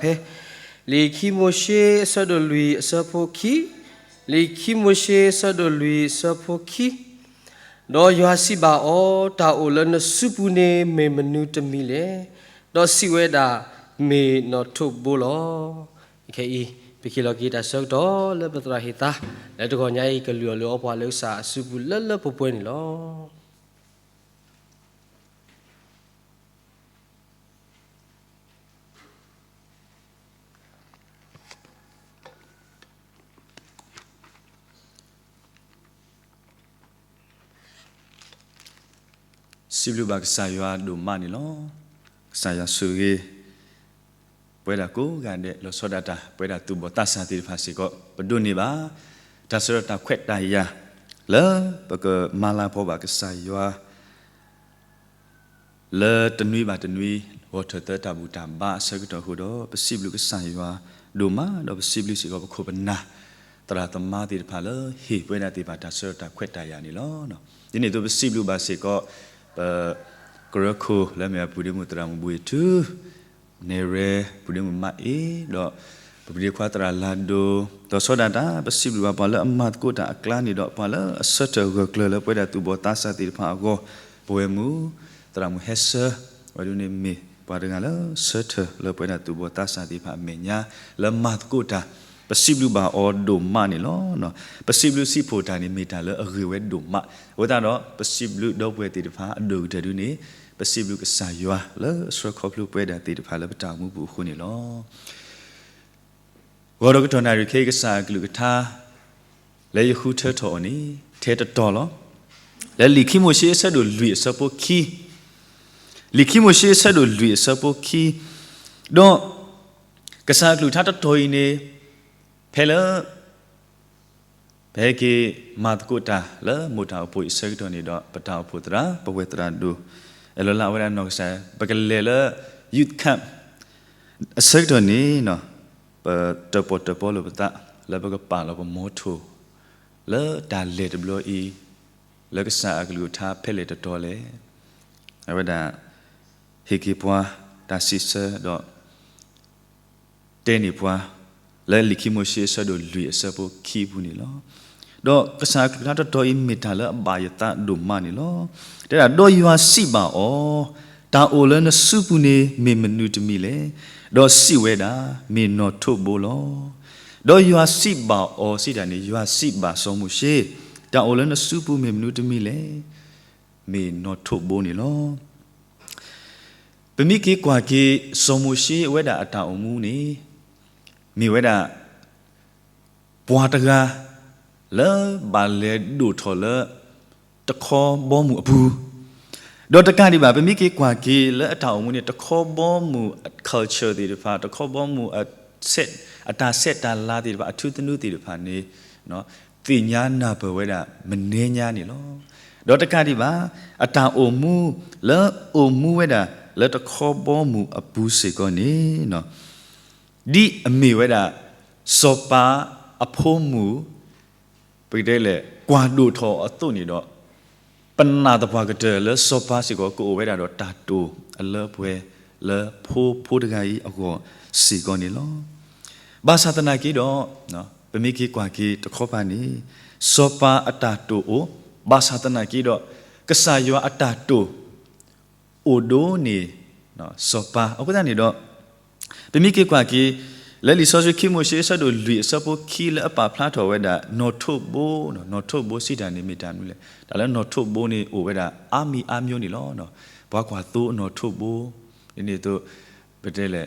ဖဲ လံာ်ခံမိၤၡ့အဆၢဒိၣ်လွံၢ်အဆၢဖိခံ, လံာ်ခံမိၤၡ့အဆၢဒိၣ်လွံၢ်အဆၢဖိခံ, ဒီးယွၤစံးဘၣ်အီၤ, တၢ်အိၣ်လၢနစုပူၤန့ၣ် မ့ၢ်မနုၤတမံၤလဲၣ်. ဒီးစံးဝဲဒၣ်, မ့ၢ်နီၣ်ထိးဘိလီၤ. ခဲအံၤ ပကဟ့ၣ်လီၤက့ၤတၢ်ဆၢကတီၢ်လၢပသရၣ်ဟ့ၣ်သါ လၢတဂီၤညါအံၤ ကလုၢ်အီၣ်လုၢ်အီပှၤလၢကစၢ်အစုပူၤလၢလၢပှဲၤပှဲၤန့ၣ်လီၤ. စံးဘျုးဘၣ်ကစၢ်ယွၤဒိၣ်မးန့ၣ်လီၤ. ကစၢ်ယွၤဆိၣ်ဂ့ၤ ပဝဲဒၣ်ကိးဂၤဒဲး လီၤဆီဒၣ်တၢ် ပဝဲဒၣ်သူၣ်ဘီၣ်သးစၢ်သ့ၣ်တဖၣ်စ့ၢ်ကီး ပဒိးန့ၢ်ဘၣ် တၢ်ဆၢကတီၢ်တၢ်ခွဲးတၢ်ယာ် လၢပကမၤလၤကပီၤဘၣ်ကစၢ်ယွၤ လၢတနွံဘၣ်တနွံ ဂီၤထၢၣ်သၢတၢ်ဘူၣ်တၢ်ဘါအဆၢကတီၢ်အဃိဒီး ပစံးဘျုးကစၢ်ယွၤဒိၣ်မး ဒီးပစံးဘျုးစ့ၢ်ကီးပခိၣ်ပနၢ် သရၣ်သမါသ့ၣ်တဖၣ်လၢဟ့ၣ်ပဝဲဒၣ်သ့ၣ်တဖၣ်တၢ်ဆၢကတီၢ်တၢ်ခွဲးတၢ်ယာ်န့ၣ်လီၤ. ဒ်န့ၣ်အသိးပစံးဘျုးဘၣ်စ့ၢ်ကီး ပကရၢခိၣ်လၢမ့ၢ်အပုၢ်ဒ့မုၣ်သရၣ်မုၣ်ဘှံးထူ နဲၣ်ရဲ ပုၢ်ဒ့မုၣ်မးအ့ ဒီး ပပဒ့ခွါသရၣ်လၤဒိ ဒီးဆီဒၣ်တၢ် ပစံးဘျုးဘၣ်ပှၤလၢအမၤသကိးတၢ်အကျါန့ၣ်ဒီး ပှၤလၢအဆၢထၢၣ်ဂၢၢ်ကျၢၤလၢပဝဲဒၣ်သူၣ်ဘီၣ်သးစၢ်သ့ၣ်တဖၣ်အဂီၢ် ပဝဲမုၣ် သရၣ်မုၣ်ဟဲဆၢ ဝဲဒၣ်န့ၣ်မ့ၢ်ပှၤတဂၤလၢဆၢထၢၣ်လၢပဝဲဒၣ်သူၣ်ဘီၣ်သးစၢ်သ့ၣ်တဖၣ်အမဲာ်ညါ လၢမၤသကိးတၢ် ပစံးဘျုးဘၣ်အီၤဒိၣ်မးန့ၣ်လီၤ. ပစံးဘျုးစံးဖှိၣ်တၢ်န့ၣ်မ့ၢ်တၢ်လၢအဂ့ၤဝဲဒိၣ်မး အဃိသတးဒီး ပစံးဘျုးဒီပုၢ်ဝဲၢ်သ့ၣ်တဖၣ်အဒိၣ်ကတၢၢ်ဒုန့ၣ် ပစံးဘျုးကစၢ်ယွၤလၢအဆှၢခီဖျိပဝဲဒၣ်သ့ၣ်တဖၣ်လၢပတၢ်အိၣ်မူပူၤအဃိန့ၣ်လီၤ. ဂီၤဒီးကတီၢ်နၣ်ရံၣ်ခဲအံၤကစၢ်အကလုၢ်ကထါ လၢယဃုထၢထီၣ်အီၤန့ၣ် ထဲတတီၤလီၤ. လၢလံာ်ခံမိၤၡ့အဆၢဒိၣ်လွံၢ်အဆၢဖိခံ, လံာ်ခံမိၤၡ့အဆၢဒိၣ်လွံၢ်အဆၢဖိခံ, ဒီး ကစၢ်အကလုၢ်ကထါတတီၤအံၤန့ၣ် ဖဲလၢ ပဟဲက့ၤမၤသကိးတၢ်လၢမိၢ်တၢ်အိၣ်ဖှိၣ်အံၤအဆၢကတီၢ်န့ၣ်ဒီး ပတၢ်အိၣ်ဖှိၣ်သရၣ် ပဝဲသရၣ်ဒိၣ် အဲၣ်လီၤလၢအဝဲဒၣ်နီၢ်ကစၢ် ပကလဲၤလၢ youth camp အဆၢကတီၢ်န့ၣ် ပတၢၣ်ပီၣ်တၢၣ်ပီလိာ်ပသး လၢပကပာ်လီၤပမီထိၣ် လၢတၢ်လဲၤတဘျီအံၤ လၢကစၢ်အကလုၢ်ကထါဖဲလဲၣ်တတီၤလဲၣ်. အဝဲဒၣ် ဟ့ၣ်က့ၤပှၤတၢ်စံးဆၢဒီး တဲန့ၢ်ပှၤ လၢလံာ်ခံမိၤၡ့အဆၢဒိၣ်လွံၢ်အဆၢဖိခံအပူၤန့ၣ်လီၤ. ဒီးကစၢ်အကလုၢ်ကထါတတီၤအံၤမ့ၢ်တၢ်လၢအဘၣ်ယသးဒိၣ်မးန့ၣ်လီၤ. တဲဒၣ် ဒီးယွၤစံးဘၣ်အီၤ, တၢ်အိၣ်လၢနစုပူၤန့ၣ် မ့ၢ်မနုၤတမံၤလဲၣ်. ဒီးစံးဝဲဒၣ်, မ့ၢ်နီၣ်ထိးဘိလီၤ. ဒီးယွၤစံးဘၣ်အီၤစံးတၢ်န့ၣ် ယွၤစံးဘၣ်စီၤမိၤၡ့, တၢ်အိၣ်လၢနစုပူၤမ့ၢ်မနုၤတမံၤလဲၣ်. မ့ၢ်နီၣ်ထိးဘိန့ၣ်လီၤ. ပမ့ၢ်က့ၤကွၢ်က့ၤ စီၤမိၤၡ့အဝဲဒၣ်အတၢ်အိၣ်မူန့ၣ် မ့ၢ်ဝဲဒၣ် ပှၤတဂၤ လၢဘၣ်လဲၤဒိၣ်ထီၣ်လၢ တခီဘီမုၢ်အပူၤ, ဒီးတကးဒံးဘၣ် ပမ့ၢ်က့ၤကွၢ်က့ၤလၢအတၢ်အိၣ်မူန့ၣ် တခီဘီမုၢ်အ culture သ့ၣ်တဖၣ် တခီဘီမုၢ်အ အတၢ်ဆဲးတၢ်လၤသ့ၣ်တဖၣ် အထူသနူသ့ၣ်တဖၣ်န့ၣ် သ့ၣ်ညါနၢ်ပၢၢ်ဝဲဒၣ် မနုၤညါန့ၣ်လီၤ. ဒီးတကးဒံးဘၣ် အတၢ်အိၣ်မူ လၢအိၣ်မူဝဲဒၣ် လၢတခီဘီမုၢ်အပူၤစ့ၢ်ကီးန့ၣ် ဒ်အမ့ၢ်ဝဲဒၣ် စီၤပၤအဖိမုၣ် ပကတဲလဲၣ် ကွၢ်ဒိၣ်ထီၣ်အသိးန့ၣ်ဒီး ပနာ်သပှၢ်ကတၢၢ်လၢစီၤပၤစ့ၢ်ကီး ကအိၣ်ဝဲဒၣ်ဒီးတၢ်တိာ်အလၢပှဲၤ လၢဖိဖိတဂၤအံၤအဂီၢ်စ့ၢ်ကီးန့ၣ်လီၤ. ဘၣ်ဆၣ်သနာ်က့ဒီး ပမ့ၢ်က့ၤကွၢ်က့ၤတခီပၤန့ၣ် စီၤပၤအတၢ်တိာ်အိၣ်, ဘၣ်ဆၣ်သနာ်က့ဒီး ကစၢ်ယွၤအတၢ်တိာ် အိၣ်ဒိၣ်န့ၢ် စီၤပၤ အဃိသတးန့ၣ်ဒီး ပမ့ၢ်က့ၤကွၢ်က့ၤ လၢလံာ်စီဆှံခံမိၤၡ့အဆၢဒိၣ်လွံၢ်အဆၢဖိခံလၢအပာ်ဖျါထီၣ်ဝဲဒၣ် နီၣ်ထိးဘိ, နီၣ်ထိးဘိစံးတၢ်န့ၣ်မ့ၢ်တၢ်မနုၤလဲၣ်. တၢ်လၢနီၣ်ထိးဘိန့ၣ်အိၣ်ဝဲဒၣ် အါမံၤအါမျိုးန့ၣ်လီၤ. ပှၤကွၢ်သိအနီၣ်ထိးဘိ ဒ်န့ၣ်အသိး ပတဲလဲၣ်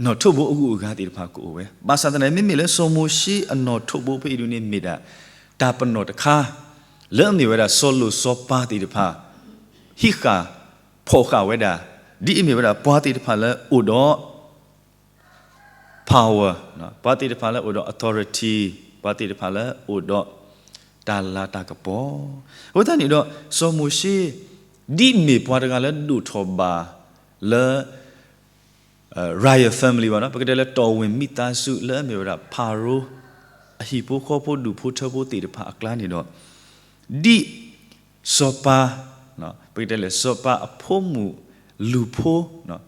နီၣ်ထိးဘိအဂုၤအဂၤသ့ၣ်တဖၣ်ကအိၣ်ဝဲ, ဘၣ်ဆၣ်သနာ်က့ မ့မ့ၢ်လၢစီၤမိၤၡ့အနီၣ်ထိးဘိဖဲအံၤဒုန့ၣ်မ့ၢ်ဒၣ် တၢ်ပနီၣ်တခါ လၢအမ့ၢ်ဝဲဒၣ်စီၤလိၣ်စီၤပၤသ့ၣ်တဖၣ် ဟံးဃာ်ဖီၣ်ဃာ်ဝဲဒၣ် ဒ်အမ့ၢ်ဝဲဒၣ်ပှၤသ့ၣ်တဖၣ်လၢအိၣ်ဒီး power, ပှၤသ့ၣ်တဖၣ်လၢအိၣ်ဒီး authority, ပှၤသ့ၣ်တဖၣ်လၢအိၣ်ဒီး တၢ်လၤတၢ်ကပီၤ, အဃိသတးန့ၣ်ဒီး စီၤမိၤၡ့ ဒ်အမ့ၢ်ပှၤတဂၤလၢဒိၣ်ထီၣ်ဘၣ်လၢ royal family ဘၣ်နီၤ, ပကတဲလၢတီၢ်ဝ့ၢ်မိသားစုလၢအမ့ၢ်ဝဲဒၣ် ဖၤရိၤ အဟံၣ်ဖိဃီဖိဒူၣ်ဖိထၢဖိသ့ၣ်တဖၣ်အကျါန့ၣ်ဒီး ဒ်စီၤပၤ ပကတဲလဲၣ် စီၤပၤအဖိမုၣ် လူၤဖိ,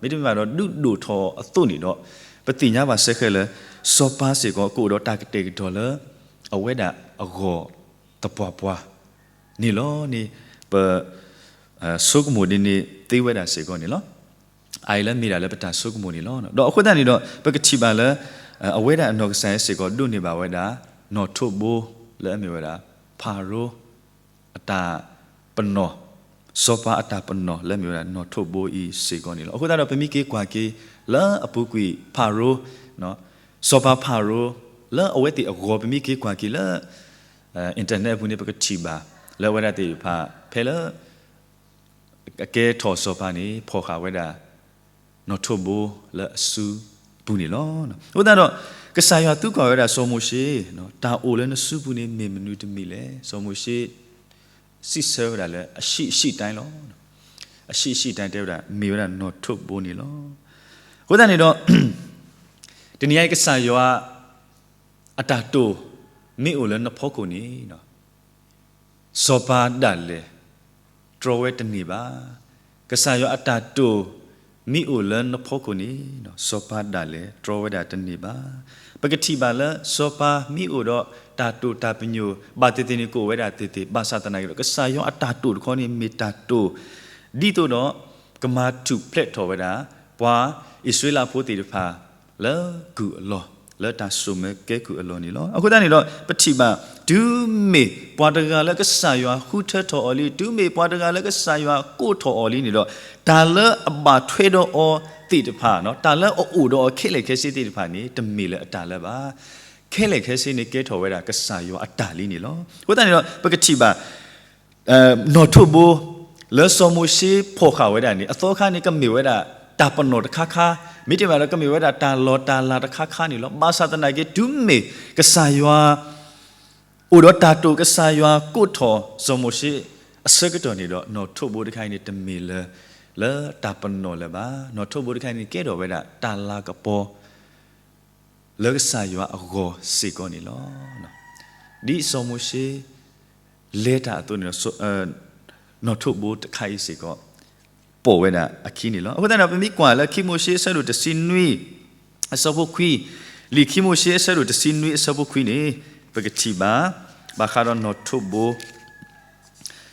မ့တမ့ၢ်ဘၣ်ဒီးဒုးဒိၣ်ထီၣ်အသိးန့ၣ်ဒီး, ပသ့ၣ်ညါဘၣ်စ့ၢ်ကီးလၢ စီၤပၤစ့ၢ်ကီးကအိၣ်ဒီးတၢ်ကတဲာ်ကတီၤလၢ အဝဲဒၣ်အဂီၢ်သပှၢ်ပှၢ်န့ၣ်လီၤန့ၣ်, ပ ဆိကမိၣ်ဒ်န့ၣ်သ့ဝဲဒၣ်စ့ၢ်ကီးန့ၣ်လီၤ. အအံၤလၢမ့ၢ်ဒၣ်လၢပတၢ်ဆိကမိၣ်န့ၣ်လီၤ. ဒီးအဃိသတးန့ၣ်ဒီး ပကထံၣ်ဘၣ်လၢ အဝဲဒၣ်အနီၢ်ကစၢ်ယဲစ့ၢ်ကီးဒိးန့ၢ်ဘၣ်ဝဲဒၣ် နီၣ်ထိးဘိလၢအမ့ၢ်ဝဲဒၣ် ဖၤရိၤအတၢ်ပနီၣ်, စီၤပၤအတၢ်ပနီၣ်လၢအမ့ၢ်ဝဲဒၣ်နီၣ်ထိးဘိအံၤစ့ၢ်ကီးန့ၣ်လီၤ. အဃိသတးဒီးပမ့ၢ်က့ၤကွၢ်က့ၤလၢအပူၤကွံာ်ဖၤရိၤ, စီၤပၤဖၤရိၤ လၢအဝဲသ့ၣ်အဂီၢ် ပမ့ၢ်က့ၤကွၢ်က့ၤလၢ internet အပူၤန့ၣ် ပကထံၣ်ဘၣ် လၢအဝဲဒၣ်သ့ၣ်တဖၣ် ဖဲလၢ အကဲထီၣ်စီၤပၤန့ၣ် ဖီၣ်ဃာ်ဝဲဒၣ် နီၣ်ထိးဘိလၢအစုပူၤန့ၣ်လီၤ. အဃိသတးဒီး ကစၢ်ယွၤသံကွၢ်ဝဲဒၣ်စီၤမိၤၡ့, တၢ်အိၣ်လၢနစုပူၤန့ၣ်မ့ၢ်မနုၤတမံၤလဲၣ်. စီၤမိၤၡ့ စံးဆၢဝဲဒၣ်လၢအရှိအရှိအတိုင်းလီၤ. အရှိအရှိအတိုင်း တဲဝဲဒၣ် မ့ၢ်ဝဲဒၣ်နီၣ်ထိးဘိန့ၣ်လီၤ. အဃိသတးန့ၣ်ဒီး တနံၤအံၤကစၢ်ယွၤ အတၢ်တိာ် မ့ၢ်အိၣ်လၢနဖီခိၣ်န့ၣ် စီၤပၤဒၣ်လဲာ် တြီဝဲတန့ၢ်ဘၣ်. ကစၢ်ယွၤအတၢ်တိာ် မ့ၢ်အိၣ်လၢနဖီခိၣ်န့ၣ် စီၤပၤဒၣ်လဲာ် တြီဝဲဒၣ်တန့ၢ်ဘၣ်. ပကထံၣ်ဘၣ်လၢ စီၤပၤမ့ၢ်အိၣ်ဒီးတၢ်တိာ်တၢ်ပညိၣ် ဘၣ်သ့ၣ်သ့ၣ်န့ၣ် ကအိၣ်ဝဲဒၣ်သ့ၣ်သ့ၣ် ဘၣ်ဆၣ်သနာ်က့ဒီး ကစၢ်ယွၤအတၢ်တိာ်တခီန့ၣ် မ့ၢ်တၢ်တိာ် ဒ်သိးဒီး ကမၤထူၣ်ဖျဲးထီၣ်ဝဲဒၣ် ပှၤအံၣ်စရ့လးဖိသ့ၣ်တဖၣ် လၢကုၢ်အလီၢ် လၢတၢ်စိာ်မၢကဲကုၢ်အလီၢ်န့ၣ်လီၤ. အဃိသတးန့ၣ်ဒီး ပထံၣ်ဘၣ် တုၤမ့ၢ်ပှၤတဂၤလၢကစၢ်ယွၤဃုထၢထီၣ်အီၤလံ, တုၤမ့ၢ်ပှၤတဂၤလၢကစၢ်ယွၤကိးထီၣ်အီၤလံန့ၣ်ဒီး တၢ်လၢအဘၣ်ထွဲဒီးအီၤသ့ၣ်တဖၣ်, တၢ်လၢအအိၣ်ဒီးအီၤခဲလၢာ်ခဲဆ့သ့ၣ်တဖၣ်န့ၣ် တမ့ၢ်လၢအတၢ်လၢဘၣ်. ခဲလၢာ်ခဲဆ့န့ၣ်ကဲထီၣ်ဝဲဒၣ်ကစၢ်ယွၤအတၢ်လံန့ၣ်လီၤ. အဃိသတးန့ၣ်ဒီး ပကထံၣ်ဘၣ် နီၣ်ထိးဘိ လၢစီၤမိၤၡ့ဖီၣ်ဃာ်ဝဲဒၣ်န့ၣ် အသီခါန့ၣ် ကမ့ၢ်ဝဲဒၣ်တၢ်ပနီၣ်တခါခါ, မ့တမ့ၢ်ဘၣ်ဒီး ကမ့ၢ်ဝဲဒၣ်တၢ်လီၢ်တၢ်လၤတခါခါန့ၣ်လီၤ. ဘၣ်ဆၣ်သနာ်က့ တုၤမ့ၢ်ကစၢ်ယွၤ အိၣ်ဒီးတၢ်တိာ် ကစၢ်ယွၤကိးထီၣ်စီၤမိၤၡ့အဆၢကတီၢ်န့ၣ်ဒီး နီၣ်ထိးဘိတခါအံၤန့ၣ် တမ့ၢ်လၢ လၢတၢ်ပနီၣ်လၢၤဘၣ်. နီၣ်ထိးဘိတခါအံၤန့ၣ် ကဲထီၣ်ဝဲဒၣ်တၢ်လၤကပီၤ လၢကစၢ်ယွၤအဂီၢ်စ့ၢ်ကီးန့ၣ်လီၤ. ဒ်စီၤမိၤၡ့ လဲၤတၢ်အသိးန့ၣ်ဒီး နီၣ်ထိးဘိတခါအံၤစ့ၢ်ကီး ပိာ်ဝဲဒၣ်အခံန့ၣ်လီၤ. အဃိသတးဒီး ပမ့ၢ်ကွၢ်လၢခံမိၤၡ့အဆၢဒိၣ်တဆံနွံ အဆၢဖိခွံ, လံာ်ခံမိၤၡ့အဆၢဒိၣ်တဆံနွံအဆၢဖိခွံန့ၣ် ပကထံၣ်ဘၣ် ဘၣ်ဃးဒီးနီၣ်ထိးဘိ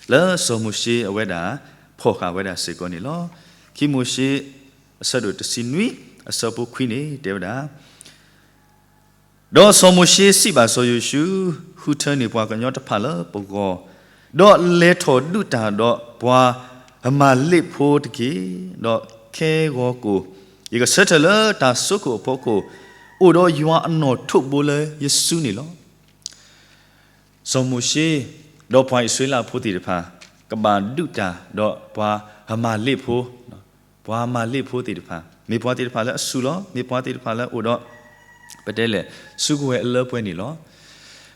လၢစီၤမိၤၡ့အဝဲဒၣ် ဖီၣ်ဃာ်ဝဲဒၣ်စ့ၢ်ကီးန့ၣ်လီၤ. ခံမိၤၡ့ အဆၢဒိၣ်တဆံနွံ အဆၢဖိခွံန့ၣ် တဲဝဲဒၣ်, ဒီးစီၤမိၤၡ့စံးဘၣ်စီၤယိၤၡူး, ဃုထၢန့ၢ်ပှၤကညီတဖၣ်လၢပဂီၢ်, ဒီးလဲၤထီၣ်ဒုးတၢ်ဒီးပှၤအမၤလ့းဖိတက့ၢ်. ဒီးခဲဂီၤကိာ် ယကဆၢထၢၣ်လၢတၢ်စိခိၣ်အဖီခိၣ်, အိၣ်ဒီးယွၤအနီၣ်ထိးဘိလၢယစုန့ၣ်လီၤ. စီၤမိၤၡ့ ဒီးပှၤအံၣ်စရ့လးဖိသ့ၣ်တဖၣ် ကဘၣ်ဒုးတၢ်ဒီးပှၤအမၤလ့းဖိ, ပှၤအမၤလ့းဖိသ့ၣ်တဖၣ် မ့ၢ်ပှၤသ့ၣ်တဖၣ်လၢအစူၢ်လီၤ, မ့ၢ်ပှၤသ့ၣ်တဖၣ်လၢအအိၣ်ဒီး ပတဲလဲၣ် စုကဝဲၤအလၢပှဲၤန့ၣ်လီၤ.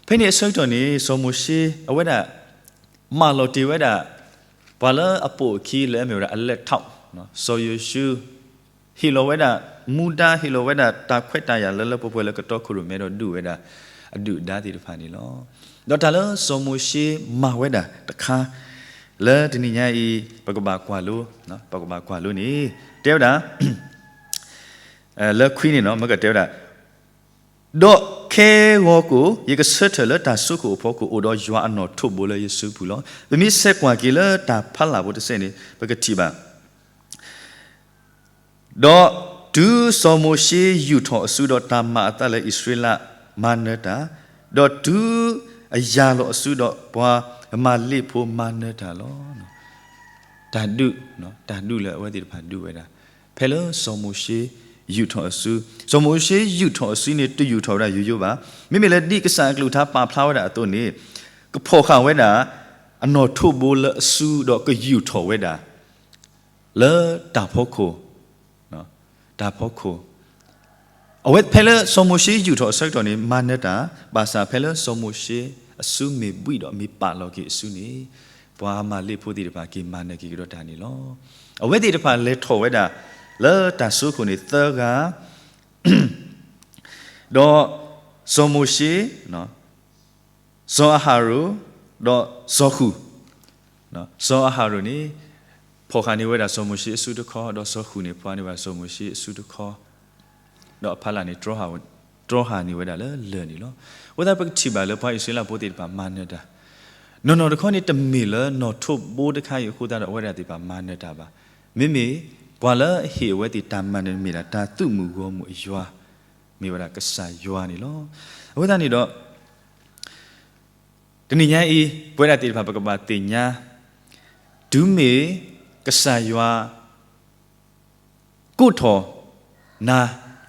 ဖဲန့ၣ်အဆၢကတီၢ်န့ၣ် စီၤမိၤၡ့ အဝဲဒၣ် မၢလီၤတ့ၢ်ဝဲဒၣ် ပှၤလၢအပိာ်အခံလၢအမ့ၢ်ဝဲဒၣ် အလဲးထောက် စီၤယိၤၡူ ဟ့ၣ်လီၤဝဲဒၣ် မူဒါ ဟ့ၣ်လီၤဝဲဒၣ်တၢ်ခွဲးတၢ်ယာ်လၢလၢပှဲၤပှဲၤလၢကတီခိၣ်ရိၣ်မဲဒီးဒုးဝဲဒၣ် အဒုၣ်အဒါသ့ၣ်တဖၣ်န့ၣ်လီၤ. ဒီးတၢ်လၢစီၤမိၤၡ့မၤဝဲဒၣ်တခါ လၢတနံၤညါအံၤ ပကဘၣ်ကွၢ်လိ ပကဘၣ်ကွၢ်လိန့ၣ် တဲဝဲဒၣ် လၢခွံန့ၣ် မ့ၢ်ကတဲဝဲဒၣ်, ဒီးခဲဂီၤကိာ် ယကဆၢထၢၣ်လၢတၢ်စိခိၣ်အဖီခိၣ် အိၣ်ဒီးယွၤအနီၣ်ထိးဘိလၢယစုပူၤလီၤ. ပမ့ၢ်ဆဲးကွၢ်က့ၤလၢတၢ်ဖးလၢ်ဖိတစဲးန့ၣ် ပကထံၣ်ဘၣ် ဒီးတုၤစီၤမိၤၡ့ယူာ်ထီၣ်အစုဒီးတၢ်မၤအသးလၢအံၣ်စရ့လးမၤနၢၤတၢ်, ဒီးတုၤအယၤလီၤအစုဒီးပှၤအမၤလ့းဖိမၤနၢၤတၢ်လီၤ. တၢ်ဒုး, တၢ်ဒုးလၢအဝဲသ့ၣ်တဖၣ်ဒုးဝဲဒၣ် ဖဲလၢစီၤမိၤၡ့ယူာ်ထီၣ်အစု, စီၤမိၤၡ့ယူာ်ထီၣ်အစုန့ၣ် တယူာ်ထီၣ်ဝဲဒၣ်ယိယိဘၣ်. မ့မ့ၢ်လၢဒ်ကစၢ်အကလုၢ်ကထါပာ်ဖျါဝဲဒၣ်အသိးန့ၣ် ကဖီၣ်ဃာ်ဝဲဒၣ် အနီၣ်ထိးဘိလၢအစုဒီးကယူာ်ထီၣ်ဝဲဒၣ် လၢတၢ်ဖီခိၣ်, တၢ်ဖီခိၣ်, အဝဲဖဲလၢစီၤမိၤၡ့ယူာ်ထီၣ်အဆၢကတီၢ်န့ၣ် မၤနၢၤတၢ်, ဘၣ်ဆၣ်ဖဲလၢစီၤမိၤၡ့အစုမ့ၢ်ဘှံးဒီးမ့ၢ်ပာ်လီၤက့ၤအစုန့ၣ် ပှၤမၤလ့းဖိသ့ၣ်တဖၣ်က့ၤမၤနၢၤက့ၤကဒီးတၢ်န့ၣ်လီၤ. အဝဲသ့ၣ်တဖၣ်လဲၤထီၣ်ဝဲဒၣ် လၢတၢ်စိခိၣ်န့ၣ်သၢဂၤ ဒီးစီၤမိၤၡ့, စီၤအၤဟရိၣ်, ဒီးစီၤဃုာ်, စီၤအၤဟရိၣ်န့ၣ် ဖီၣ်ဃာ်န့ၢ်ဝဲဒၣ်စီၤမိၤၡ့အစုတခီ, ဒီးစီၤဃုာ်န့ၣ်ဖီၣ်ဃာ်န့ၢ်ဝဲဒၣ်စီၤမိၤၡ့အစုတခီ, ဒီးအဖီလာ်န့ၣ် တြီဃာ်န့ၢ်ဝဲဒၣ်လၢလၢၢ်န့ၣ်လီၤ. အဃိသတးပကထံၣ်ဘၣ်လၢပှၤအံၣ်စရ့လးဖိသ့ၣ်တဖၣ်မၤနၢၤတၢ်, နီၢ်နီၢ်တခီန့ၣ် တမ့ၢ်လၢနီၣ်ထိးဘိတခါအံၤအဃိသတးဒီးအဝဲဒၣ်သ့ၣ်တဖၣ်မၤနၢၤတၢ်ဘၣ်. မ့မ့ၢ်ပှၤလၢအဟ့ၣ်အဝဲသ့ၣ်တၢ်မၤနၢၤန့ၣ် မ့ၢ်ဒၣ်တၢ်သုးမုၢ်ဂီၢ်မုၢ်အယွၤ, မ့ၢ်ဝဲဒၣ်ကစၢ်ယွၤန့ၣ်လီၤ. အဃိသတးန့ၣ်ဒီး တနံၤညါအံၤ ပဝဲဒၣ်သ့ၣ်တဖၣ် ပကဘၣ်သ့ၣ်ညါ တုၤမ့ၢ်ကစၢ်ယွၤ ကိးထီၣ်နၤ,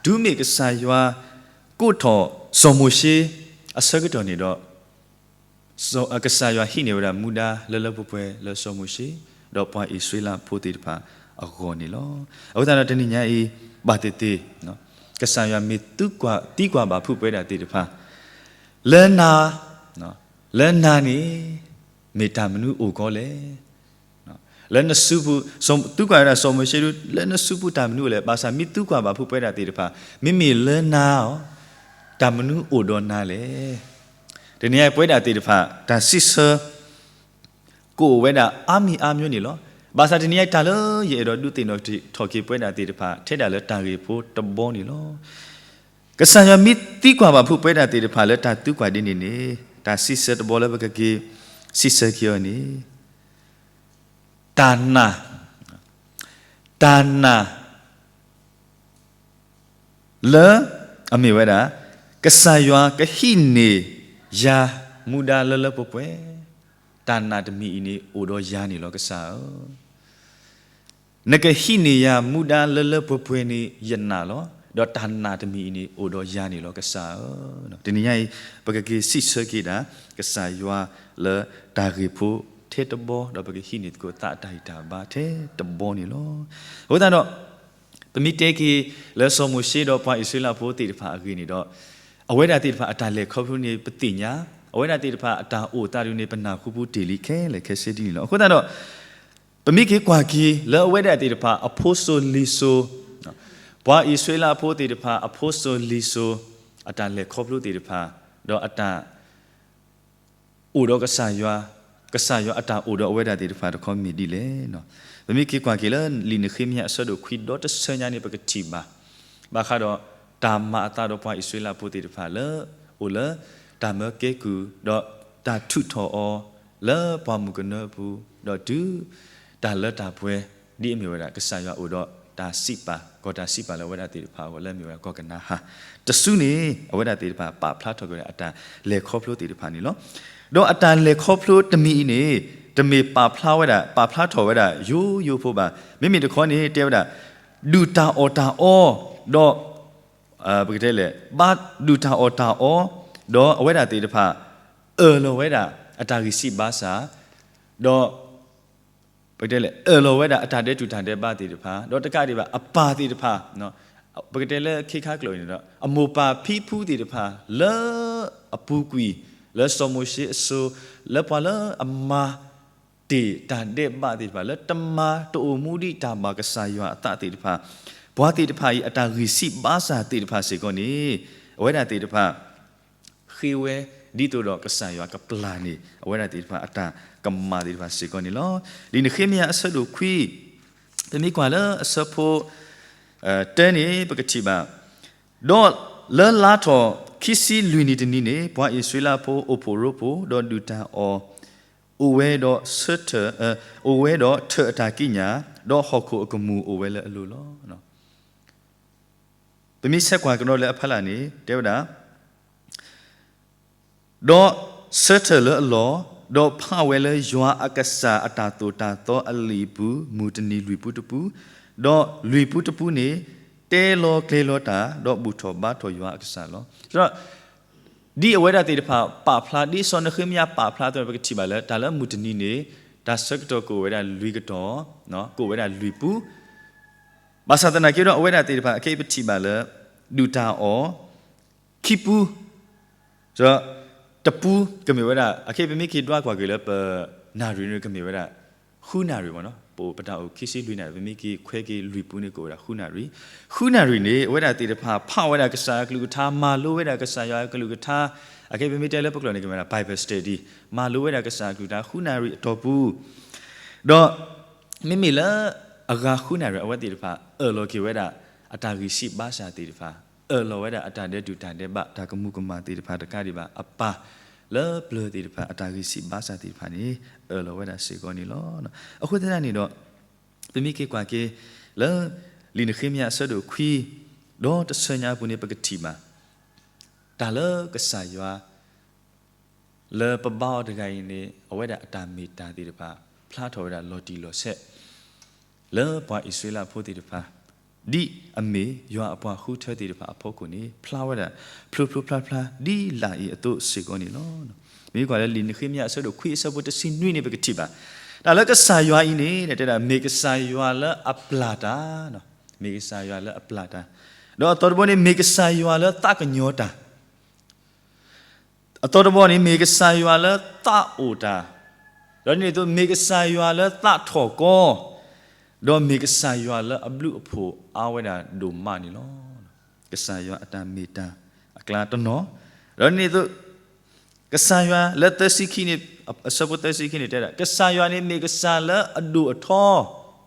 တုၤမ့ၢ်ကစၢ်ယွၤ ကိးထီၣ်စီၤမိၤၡ့အဆၢကတီၢ်န့ၣ်ဒီး, ကစၢ်ယွၤဟံးန့ၢ်ဝဲဒၣ်မူဒါလၢလၢပှဲၤပှဲၤလၢစီၤမိၤၡ့ ဒီးပှၤအံၣ်စရ့လးဖိသ့ၣ်တဖၣ်အဂီၢ်န့ၣ်လီၤ. အဃိသတးဒီးတနံၤညါအံၤ ဘၣ်သ့ၣ်သ့ၣ် ကစၢ်ယွၤမ့ၢ်သံကွၢ်ဘၣ်ဖုးပဝဲဒၣ်သ့ၣ်တဖၣ် လၢနၤ, လၢနၤန့ၣ် မ့ၢ်တၢ်မနုၤအိၣ်ကီလဲၣ်. လၢနစုပူၤ, သံကွၢ်ဝဲဒၣ်စီၤမိၤၡ့ဒု လၢနစုပူၤတၢ်မနုၤအိၣ်လဲၣ်. ဘၣ်ဆၣ်မ့ၢ်သံကွၢ်ဘၣ်ဖုးပဝဲဒၣ်သ့ၣ်တဖၣ် မ့မ့ၢ်လၢနၤအီၤ တၢ်မနုၤအိၣ်ဒီးနၤလဲၣ်. တနံၤညါအံၤပဝဲဒၣ်သ့ၣ်တဖၣ် တၢ်စံးဆၢ ကအိၣ်ဝဲဒၣ်အါမံၤအါမျိုးန့ၣ်လီၤ. ဘၣ်ဆၣ်တနံၤညါအံၤ တၢ်လၢယအဲၣ်ဒိးဒုးသ့ၣ်နီၣ်ထီၣ်က့ၤပဝဲဒၣ်သ့ၣ်တဖၣ် ထဲဒၣ်လၢတၢ်ဂ့ၢ်ဖိတဘီန့ၣ်လီၤ. ကစၢ်ယွၤမ့ၢ်သံကွၢ်ဘၣ်ဖုးပဝဲဒၣ်သ့ၣ်တဖၣ်လၢတၢ်သံကွၢ်ဒ်န့ၣ်န့ၣ် တၢ်စံးဆၢတဘီလၢပကက့ၤစံးဆၢက့ၤအီၤန့ၣ် တၢ်နာ်, တၢ်နာ် လၢအမ့ၢ်ဝဲဒၣ် ကစၢ်ယွၤကဟံးန့ၢ်ယၤမူဒါလၢလၢပှဲၤပှဲၤ, တၢ်နာ်တမံၤအံၤန့ၣ် အိၣ်ဒီးယၤန့ၣ်လီၤကစၢ်ဧၢ. နကဟံးန့ၢ်ယၤမူဒါလၢလၢပှဲၤပှဲၤန့ၣ် ယနာ်လီၤ. ဒီးတၢ်နာ်တမံၤအံၤန့ၣ် အိၣ်ဒီးယၤန့ၣ်လီၤကစၢ်ဧၢ. တနံၤညါအံၤ ပကက့ၤစံးဆၢက့ၤဒၣ် ကစၢ်ယွၤလၢတၢ်ဂ့ၢ်ဖိထဲတဘီ ဒီးပကဟံးန့ၢ်သကိးသးအတၢ်ဂံၢ်တၢ်ဘါထဲတဘီန့ၣ်လီၤ. အဃိသတးဒီး ပမ့ၢ်တဲက့ၤလၢစီၤမိၤၡ့ဒီးပှၤအံၣ်စရ့လးဖိသ့ၣ်တဖၣ်အဂ့ၢ်န့ၣ်ဒီး အဝဲဒၣ်သ့ၣ်တဖၣ်အတၢ်လဲၤခီဖျိန့ၣ် ပသ့ၣ်ညါ, အဝဲဒၣ်သ့ၣ်တဖၣ်အတၢ်အိၣ်သးဒုန့ၣ် ပနၢ်ဟူပူၤတ့ၢ်လံခဲလၢာ်ခဲဆ့ဒ်န့ၣ်လီၤ. အဃိသတးဒီး ပမ့ၢ်က့ၤကွၢ်က့ၤလၢအဝဲဒၣ်သ့ၣ်တဖၣ်အဖိစိၤလံၤစိၤ, ပှၤအံၣ်စရ့လးဖိသ့ၣ်တဖၣ်အဖိစိၤလံၤစိၤ အတၢ်လဲၤခီဖျိသ့ၣ်တဖၣ်, ဒီးအတၢ် အိၣ်ဒီးကစၢ်ယွၤ, ကစၢ်ယွၤအတၢ်အိၣ်ဒီးအဝဲဒၣ်သ့ၣ်တဖၣ်တခီမ့ၢ်ဒ်လဲၣ်. ပမ့ၢ်က့ၤကွၢ်က့ၤလၢလံာ်နဃ့မယၤအဆၢဒိၣ်ခွံဒီတဆၢညါန့ၣ် ပကထံၣ်ဘၣ် ဘၣ်ဃးဒီးတၢ်မၤအသးဒီးပှၤအံၣ်စရ့လးဖိသ့ၣ်တဖၣ်လၢ အိၣ်လၢတၢ်မၢကဲကုၢ်, ဒီးတၢ်ထုးထီၣ်အီၤလၢပှၢ်မုၢ်ကနၢအပူၤ, ဒီးတုၤ တၢ်လၢတၢ်ပှဲၤ ဒ်အမ့ၢ်ဝဲဒၣ် ကစၢ်ယွၤအိၣ်ဒီးတၢ်စံးပာ်, ကီၢ်တၢ်စံးပာ်လၢအဝဲဒၣ်သ့ၣ်တဖၣ်အဂီၢ်လၢအမ့ၢ်ဝဲဒၣ်ကီၢ်ကနၤဧၣ်, တစုန့ၣ် အဝဲဒၣ်သ့ၣ်တဖၣ်ပာ်ဖျါထီၣ်က့ၤဝဲဒၣ်အတၢ်လဲၤခီဖျိသ့ၣ်တဖၣ်န့ၣ်လီၤ. ဒီးအတၢ်လဲၤခီဖျိတမံၤအံၤန့ၣ် တမ့ၢ်ပာ်ဖျါဝဲဒၣ်, ပာ်ဖျါထီၣ်ဝဲဒၣ်ယိယိဖိဘၣ်. မ့မ့ၢ်တခီန့ၣ် တဲဝဲဒၣ် ဒုၣ်တၢ်အီၣ်တၢ်အီ, ဒီး ပကတဲလဲၣ်, ဘၣ်ဒုၣ်တၢ်အီၣ်တၢ်အီ, ဒီးအဝဲဒၣ်သ့ၣ်တဖၣ် အၢၣ်လီၤဝဲဒၣ်အတၢ်ဂံၢ်စၢ်ဘါစၢ်, ဒီး ပကတဲလဲၣ်, အၢၣ်လီၤဝဲဒၣ်အတၢ်ဒဲးတူၢ်တၢ်ဒဲးဘးသ့ၣ်တဖၣ်, ဒီးတကးဒံးဘၣ် အပၢ်သ့ၣ်တဖၣ်, ပကတဲလၢခ့ခါကျိာ်အံၤန့ၣ်ဒီး အမိၢ်ပၢ်ဖံဖုသ့ၣ်တဖၣ် လၢအပူၤကွံာ် လၢစီၤမိၤၡ့အစိၤ, လၢပှၤလၢအမၤတ့ၢ်တၢ်ဒဲးဘးသ့ၣ်တဖၣ်, လၢတမၤတအိၣ်မူဒံးတၢ်ဘၣ်ကစၢ်ယွၤအသးသ့ၣ်တဖၣ်, ပှၤသ့ၣ်တဖၣ်အံၤ အတၢ်ဂံၢ်စၢ်ဘါစၢ်သ့ၣ်တဖၣ်စ့ၢ်ကီးန့ၣ် အဝဲဒၣ်သ့ၣ်တဖၣ် ဃ့ဝဲဒ်သိးဒီးကစၢ်ယွၤကပျၢ်န့ၢ် အဝဲဒၣ်သ့ၣ်တဖၣ်အတၢ်ကမၣ်သ့ၣ်တဖၣ်စ့ၢ်ကီးန့ၣ်လီၤ. လံာ်နဃ့မယၤအဆၢဒိၣ်ခွံ, ပမ့ၢ်ကွၢ်လၢအဆၢဖိ တၢန့ၣ် ပကထံၣ်ဘၣ်, ဒီးလၢလါထီၣ်ခံဆံလွံၢ်နံၣ်တနံၤန့ၣ် ပှၤအံၣ်စရ့လးဖိအိၣ်ဖှိၣ်ရိဖှိၣ်, ဒီးဒုၣ်တၢ်အီၣ် အိၣ်ဝဲဒီးဆၢထၢၣ်, အိၣ်ဝဲဒီးထၢၣ်အတၢ်ကံးညာ်, ဒီးဟီၣ်ခိၣ်အကမူၣ်အိၣ်ဝဲလၢအလိၤလီၤ. ပမ့ၢ်ဆဲးကွၢ်ကဒီးလၢအဖီလာ်န့ၣ် တဲဝဲဒၣ်, ဒီးဆၢထၢၣ်လၢအလီၢ်, ဒီးဖးဝဲလၢယွၤအကစၢ်အတၢ်သိၣ်တၢ်သီအလံာ်အပူၤ မုၢ်တနံၤလွံၢ်ပူတပူ, ဒီးလွံၢ်ပူတပူန့ၣ် တဲလီၤကျဲၤလီၤတၢ်, ဒီးဘူၣ်ထီၣ်ဘါထီၣ်ယွၤအကစၢ်လီၤ. ဒီး ဒ်အဝဲဒၣ်သ့ၣ်တဖၣ်ပာ်ဖျါ, ဒ်စီၤနဃ့မယၤပာ်ဖျါအသိးန့ၣ် ပကထံၣ်ဘၣ်လၢ တၢ်လၢမုၢ်တနံၤန့ၣ် တၢ်ဆၢကတီၢ်ကအိၣ်ဝဲဒၣ်လွံၢ်ကတီၢ်, ကအိၣ်ဝဲဒၣ်လွံၢ်ပူ, ဘၣ်ဆၣ်သနာ်က့ဒီး အဝဲဒၣ်သ့ၣ်တဖၣ် အခဲအံၤပထံၣ်ဘၣ်လၢ ဒုၣ်တၢ်အီၣ် ခံပူ, ဒီး တပူကမ့ၢ်ဝဲဒၣ် အခဲအံၤပမ့ၢ်က့ၤဒွးကွၢ်က့ၤလၢပနၣ်ရံၣ်န့ၣ် ကမ့ၢ်ဝဲဒၣ် ဃုနၣ်ရံၣ်မ့ၢ်နီၤ, ပအိၣ်ပတၢ်အိၣ်ခံဆံလွံၢ်နၣ်ရံၣ် ပမ့ၢ်က့ၤခွဲက့ၤလွံၢ်ပူန့ၣ် ကအိၣ်ဝဲဒၣ်ဃုနၣ်ရံၣ်, ဃုနၣ်ရံၣ်န့ၣ် အဝဲဒၣ်သ့ၣ်တဖၣ်ဖးဝဲဒၣ်ကစၢ်အကလုၢ်ကထါ, မၤလိဝဲဒၣ်ကစၢ်ယွၤအကလုၢ်ကထါ, အခဲအံၤပမ့ၢ်တဲလၢပကျိာ်န့ၣ် ကမ့ၢ်ဝဲဒၣ် Bible study, မၤလိဝဲဒၣ်ကစၢ်အကလုၢ်ကထါ ဃုနၣ်ရံၣ်အတီၢ်ပူၤ, ဒီး မ့မ့ၢ်လၢအဂၤဃုနၣ်ရံၣ် အဝဲသ့ၣ်တဖၣ် အၢၣ်လီၤက့ၤဝဲဒၣ် အတၢ်ဂံၢ်စၢ်ဘါစၢ်သ့ၣ်တဖၣ်, အၢၣ်လီၤဝဲဒၣ်အတၢ်ဒဲးတူၢ်တၢ်ဒဲးဘး တၢ်ကမူၤကမၣ်သ့ၣ်တဖၣ်တကးဒံးဘၣ် အပၢ် လၢပျၢၤသ့ၣ်တဖၣ် အတၢ်ဂံၢ်စၢ်ဘါစၢ်သ့ၣ်တဖၣ်န့ၣ် အၢၣ်လီၤဝဲဒၣ်စ့ၢ်ကီးန့ၣ်လီၤ. အဃိသတးန့ၣ်ဒီး ပမ့ၢ်က့ၤကွၢ်က့ၤ လၢ လံာ်နဃ့မယၤအဆၢဒိၣ်ခွံ ဒီးတဆၢညါအပူၤန့ၣ် ပကထံၣ်ဘၣ် တၢ်လၢကစၢ်ယွၤ လၢပဘါအီၤတဂၤအံၤန့ၣ် အဝဲဒၣ်အတၢ်မ့ၢ်တၢ်သ့ၣ်တဖၣ် ဖျါထီၣ်ဝဲဒၣ်လီၤတံၢ်လီၤဆဲး လၢပှၤအံၣ်စရ့လးဖိသ့ၣ်တဖၣ် ဒ်အမ့ၢ်ယွၤအပှၤဃုထၢသ့ၣ်တဖၣ်အဖီခိၣ်န့ၣ် ဖျါဝဲဒၣ် ဖျိဖျိဖျါဖျါ ဒ်လာ်အံၤအသိးစ့ၢ်ကီးန့ၣ်လီၤ. မ့ၢ်ကွၢ်လၢလံာ်နဃ့မယၤအဆၢဒိၣ်ခွံအဆၢဖိတဆံနွံန့ၣ် ပကထံၣ်ဘၣ် တၢ်လၢကစၢ်ယွၤအံၤန့ၣ် တဲဒၣ် မ့ၢ်ကစၢ်ယွၤလၢအပျၢ်တၢ်, မ့ၢ်ကစၢ်ယွၤလၢအပျၢ်တၢ်, ဒီးအသီတဘီန့ၣ် မ့ၢ်ကစၢ်ယွၤလၢသးကညီၤတၢ် အသီတဘီန့ၣ် မ့ၢ်ကစၢ်ယွၤလၢသးအိၣ်တၢ်, ဒီးဒ်န့ၣ်အသိး မ့ၢ်ကစၢ်ယွၤလၢသးထီၣ်ကီ, ဒီးမ့ၢ်ကစၢ်ယွၤလၢအဘျုးအဖှိၣ်အါဝဲဒၣ်ဒိၣ်မးန့ၣ်လီၤ. ကစၢ်ယွၤအတၢ်မ့ၢ်တၢ်အကျါတနီၤ, ဒီးဒ်န့ၣ်အသိး ကစၢ်ယွၤလၢသၢဆံခံန့ၣ် အဆၢဖိသၢဆံခံန့ၣ်တဲဒၣ် ကစၢ်ယွၤန့ၣ်မ့ၢ်ကစၢ်လၢအဒိၣ်အထီ,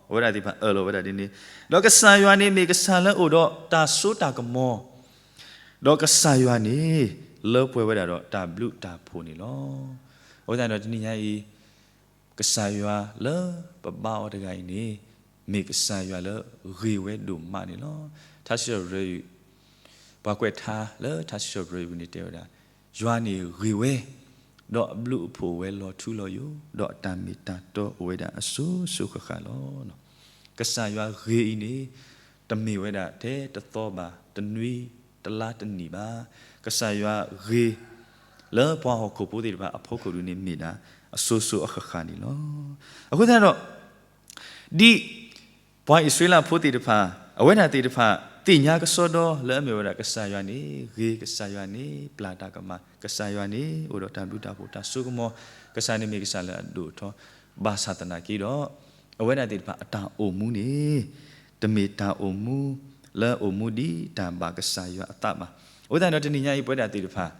အဝဲဒၣ်သ့ၣ်တဖၣ်အၢၣ်လီၤဝဲဒၣ်ဒ်န့ၣ်, ဒီးကစၢ်ယွၤန့ၣ်မ့ၢ်ကစၢ်လၢအအိၣ်ဒီးတၢ်စိတၢ်ကမီၤ, ဒီးကစၢ်ယွၤန့ၣ် လၢပှဲၤဝဲဒၣ်ဒီးတၢ်ဘျုးတၢ်ဖှိၣ်န့ၣ်လီၤ. အဃိသတးဒီးတနံၤညါအံၤ ကစၢ်ယွၤလၢပဘါအီၤတဂၤအံၤန့ၣ် မ့ၢ်ကစၢ်ယွၤလၢဂ့ၤဝဲဒိၣ်မးန့ၣ်လီၤ. ထါစံးပတြၢၤ ပှၤကွဲးထါလၢထါစံးပတြၢၤအံၤန့ၣ်တဲဝဲဒၣ် ယွၤန့ၣ်ဂ့ၤဝဲ, ဒီးအဘျုးအဖှိၣ်ဝဲလီၤထူလီၤယိာ်, ဒီးအတၢ်မ့ၢ်တၢ်တီအိၣ်ဝဲဒၣ်အစိၤစိၤဃၣ်ဃၣ်လီၤ. ကစၢ်ယွၤဂ့ၤအံၤန့ၣ် တမ့ၢ်ဝဲဒၣ်ထဲတသီဘၣ်, တနွံ, တလါတနံၣ်ဘၣ်. ကစၢ်ယွၤဂ့ၤ လၢပှၤဟီၣ်ခိၣ်ဖိသ့ၣ်တဖၣ်အဖီခိၣ်ဒုန့ၣ်မ့ၢ်ဒၣ် အစိၤစိၤအဃၣ်ဃၣ်န့ၣ်လီၤ. အဃိသတးဒီး ဒ်ပှၤအံၣ်စရ့လးဖိသ့ၣ်တဖၣ် အဝဲဒၣ်သ့ၣ်တဖၣ် သ့ၣ်ညါကစီဒီလၢအမ့ၢ်ဝဲဒၣ် ကစၢ်ယွၤန့ၣ်ဂ့ၤ, ကစၢ်ယွၤန့ၣ်ပျၢ်တၢ်ကမၣ်, ကစၢ်ယွၤန့ၣ် အိၣ်ဒီးတၢ်ဘျုးတၢ်ဖှိၣ်တၢ်စိကမီၤ, ကစၢ်န့ၣ်မ့ၢ်ကစၢ်လၢအဒိၣ်အထီ, ဘၣ်ဆၣ်သနာ်က့ဒီး အဝဲဒၣ်သ့ၣ်တဖၣ်အတၢ်အိၣ်မူန့ၣ် တမ့ၢ်တၢ်အိၣ်မူ လၢအိၣ်မူဒ်တၢ်ဘၣ်ကစၢ်ယွၤအသးဘၣ်. အဃိသတးဒီးတနံၤညါအံၤ ပဝဲဒၣ်သ့ၣ်တဖၣ်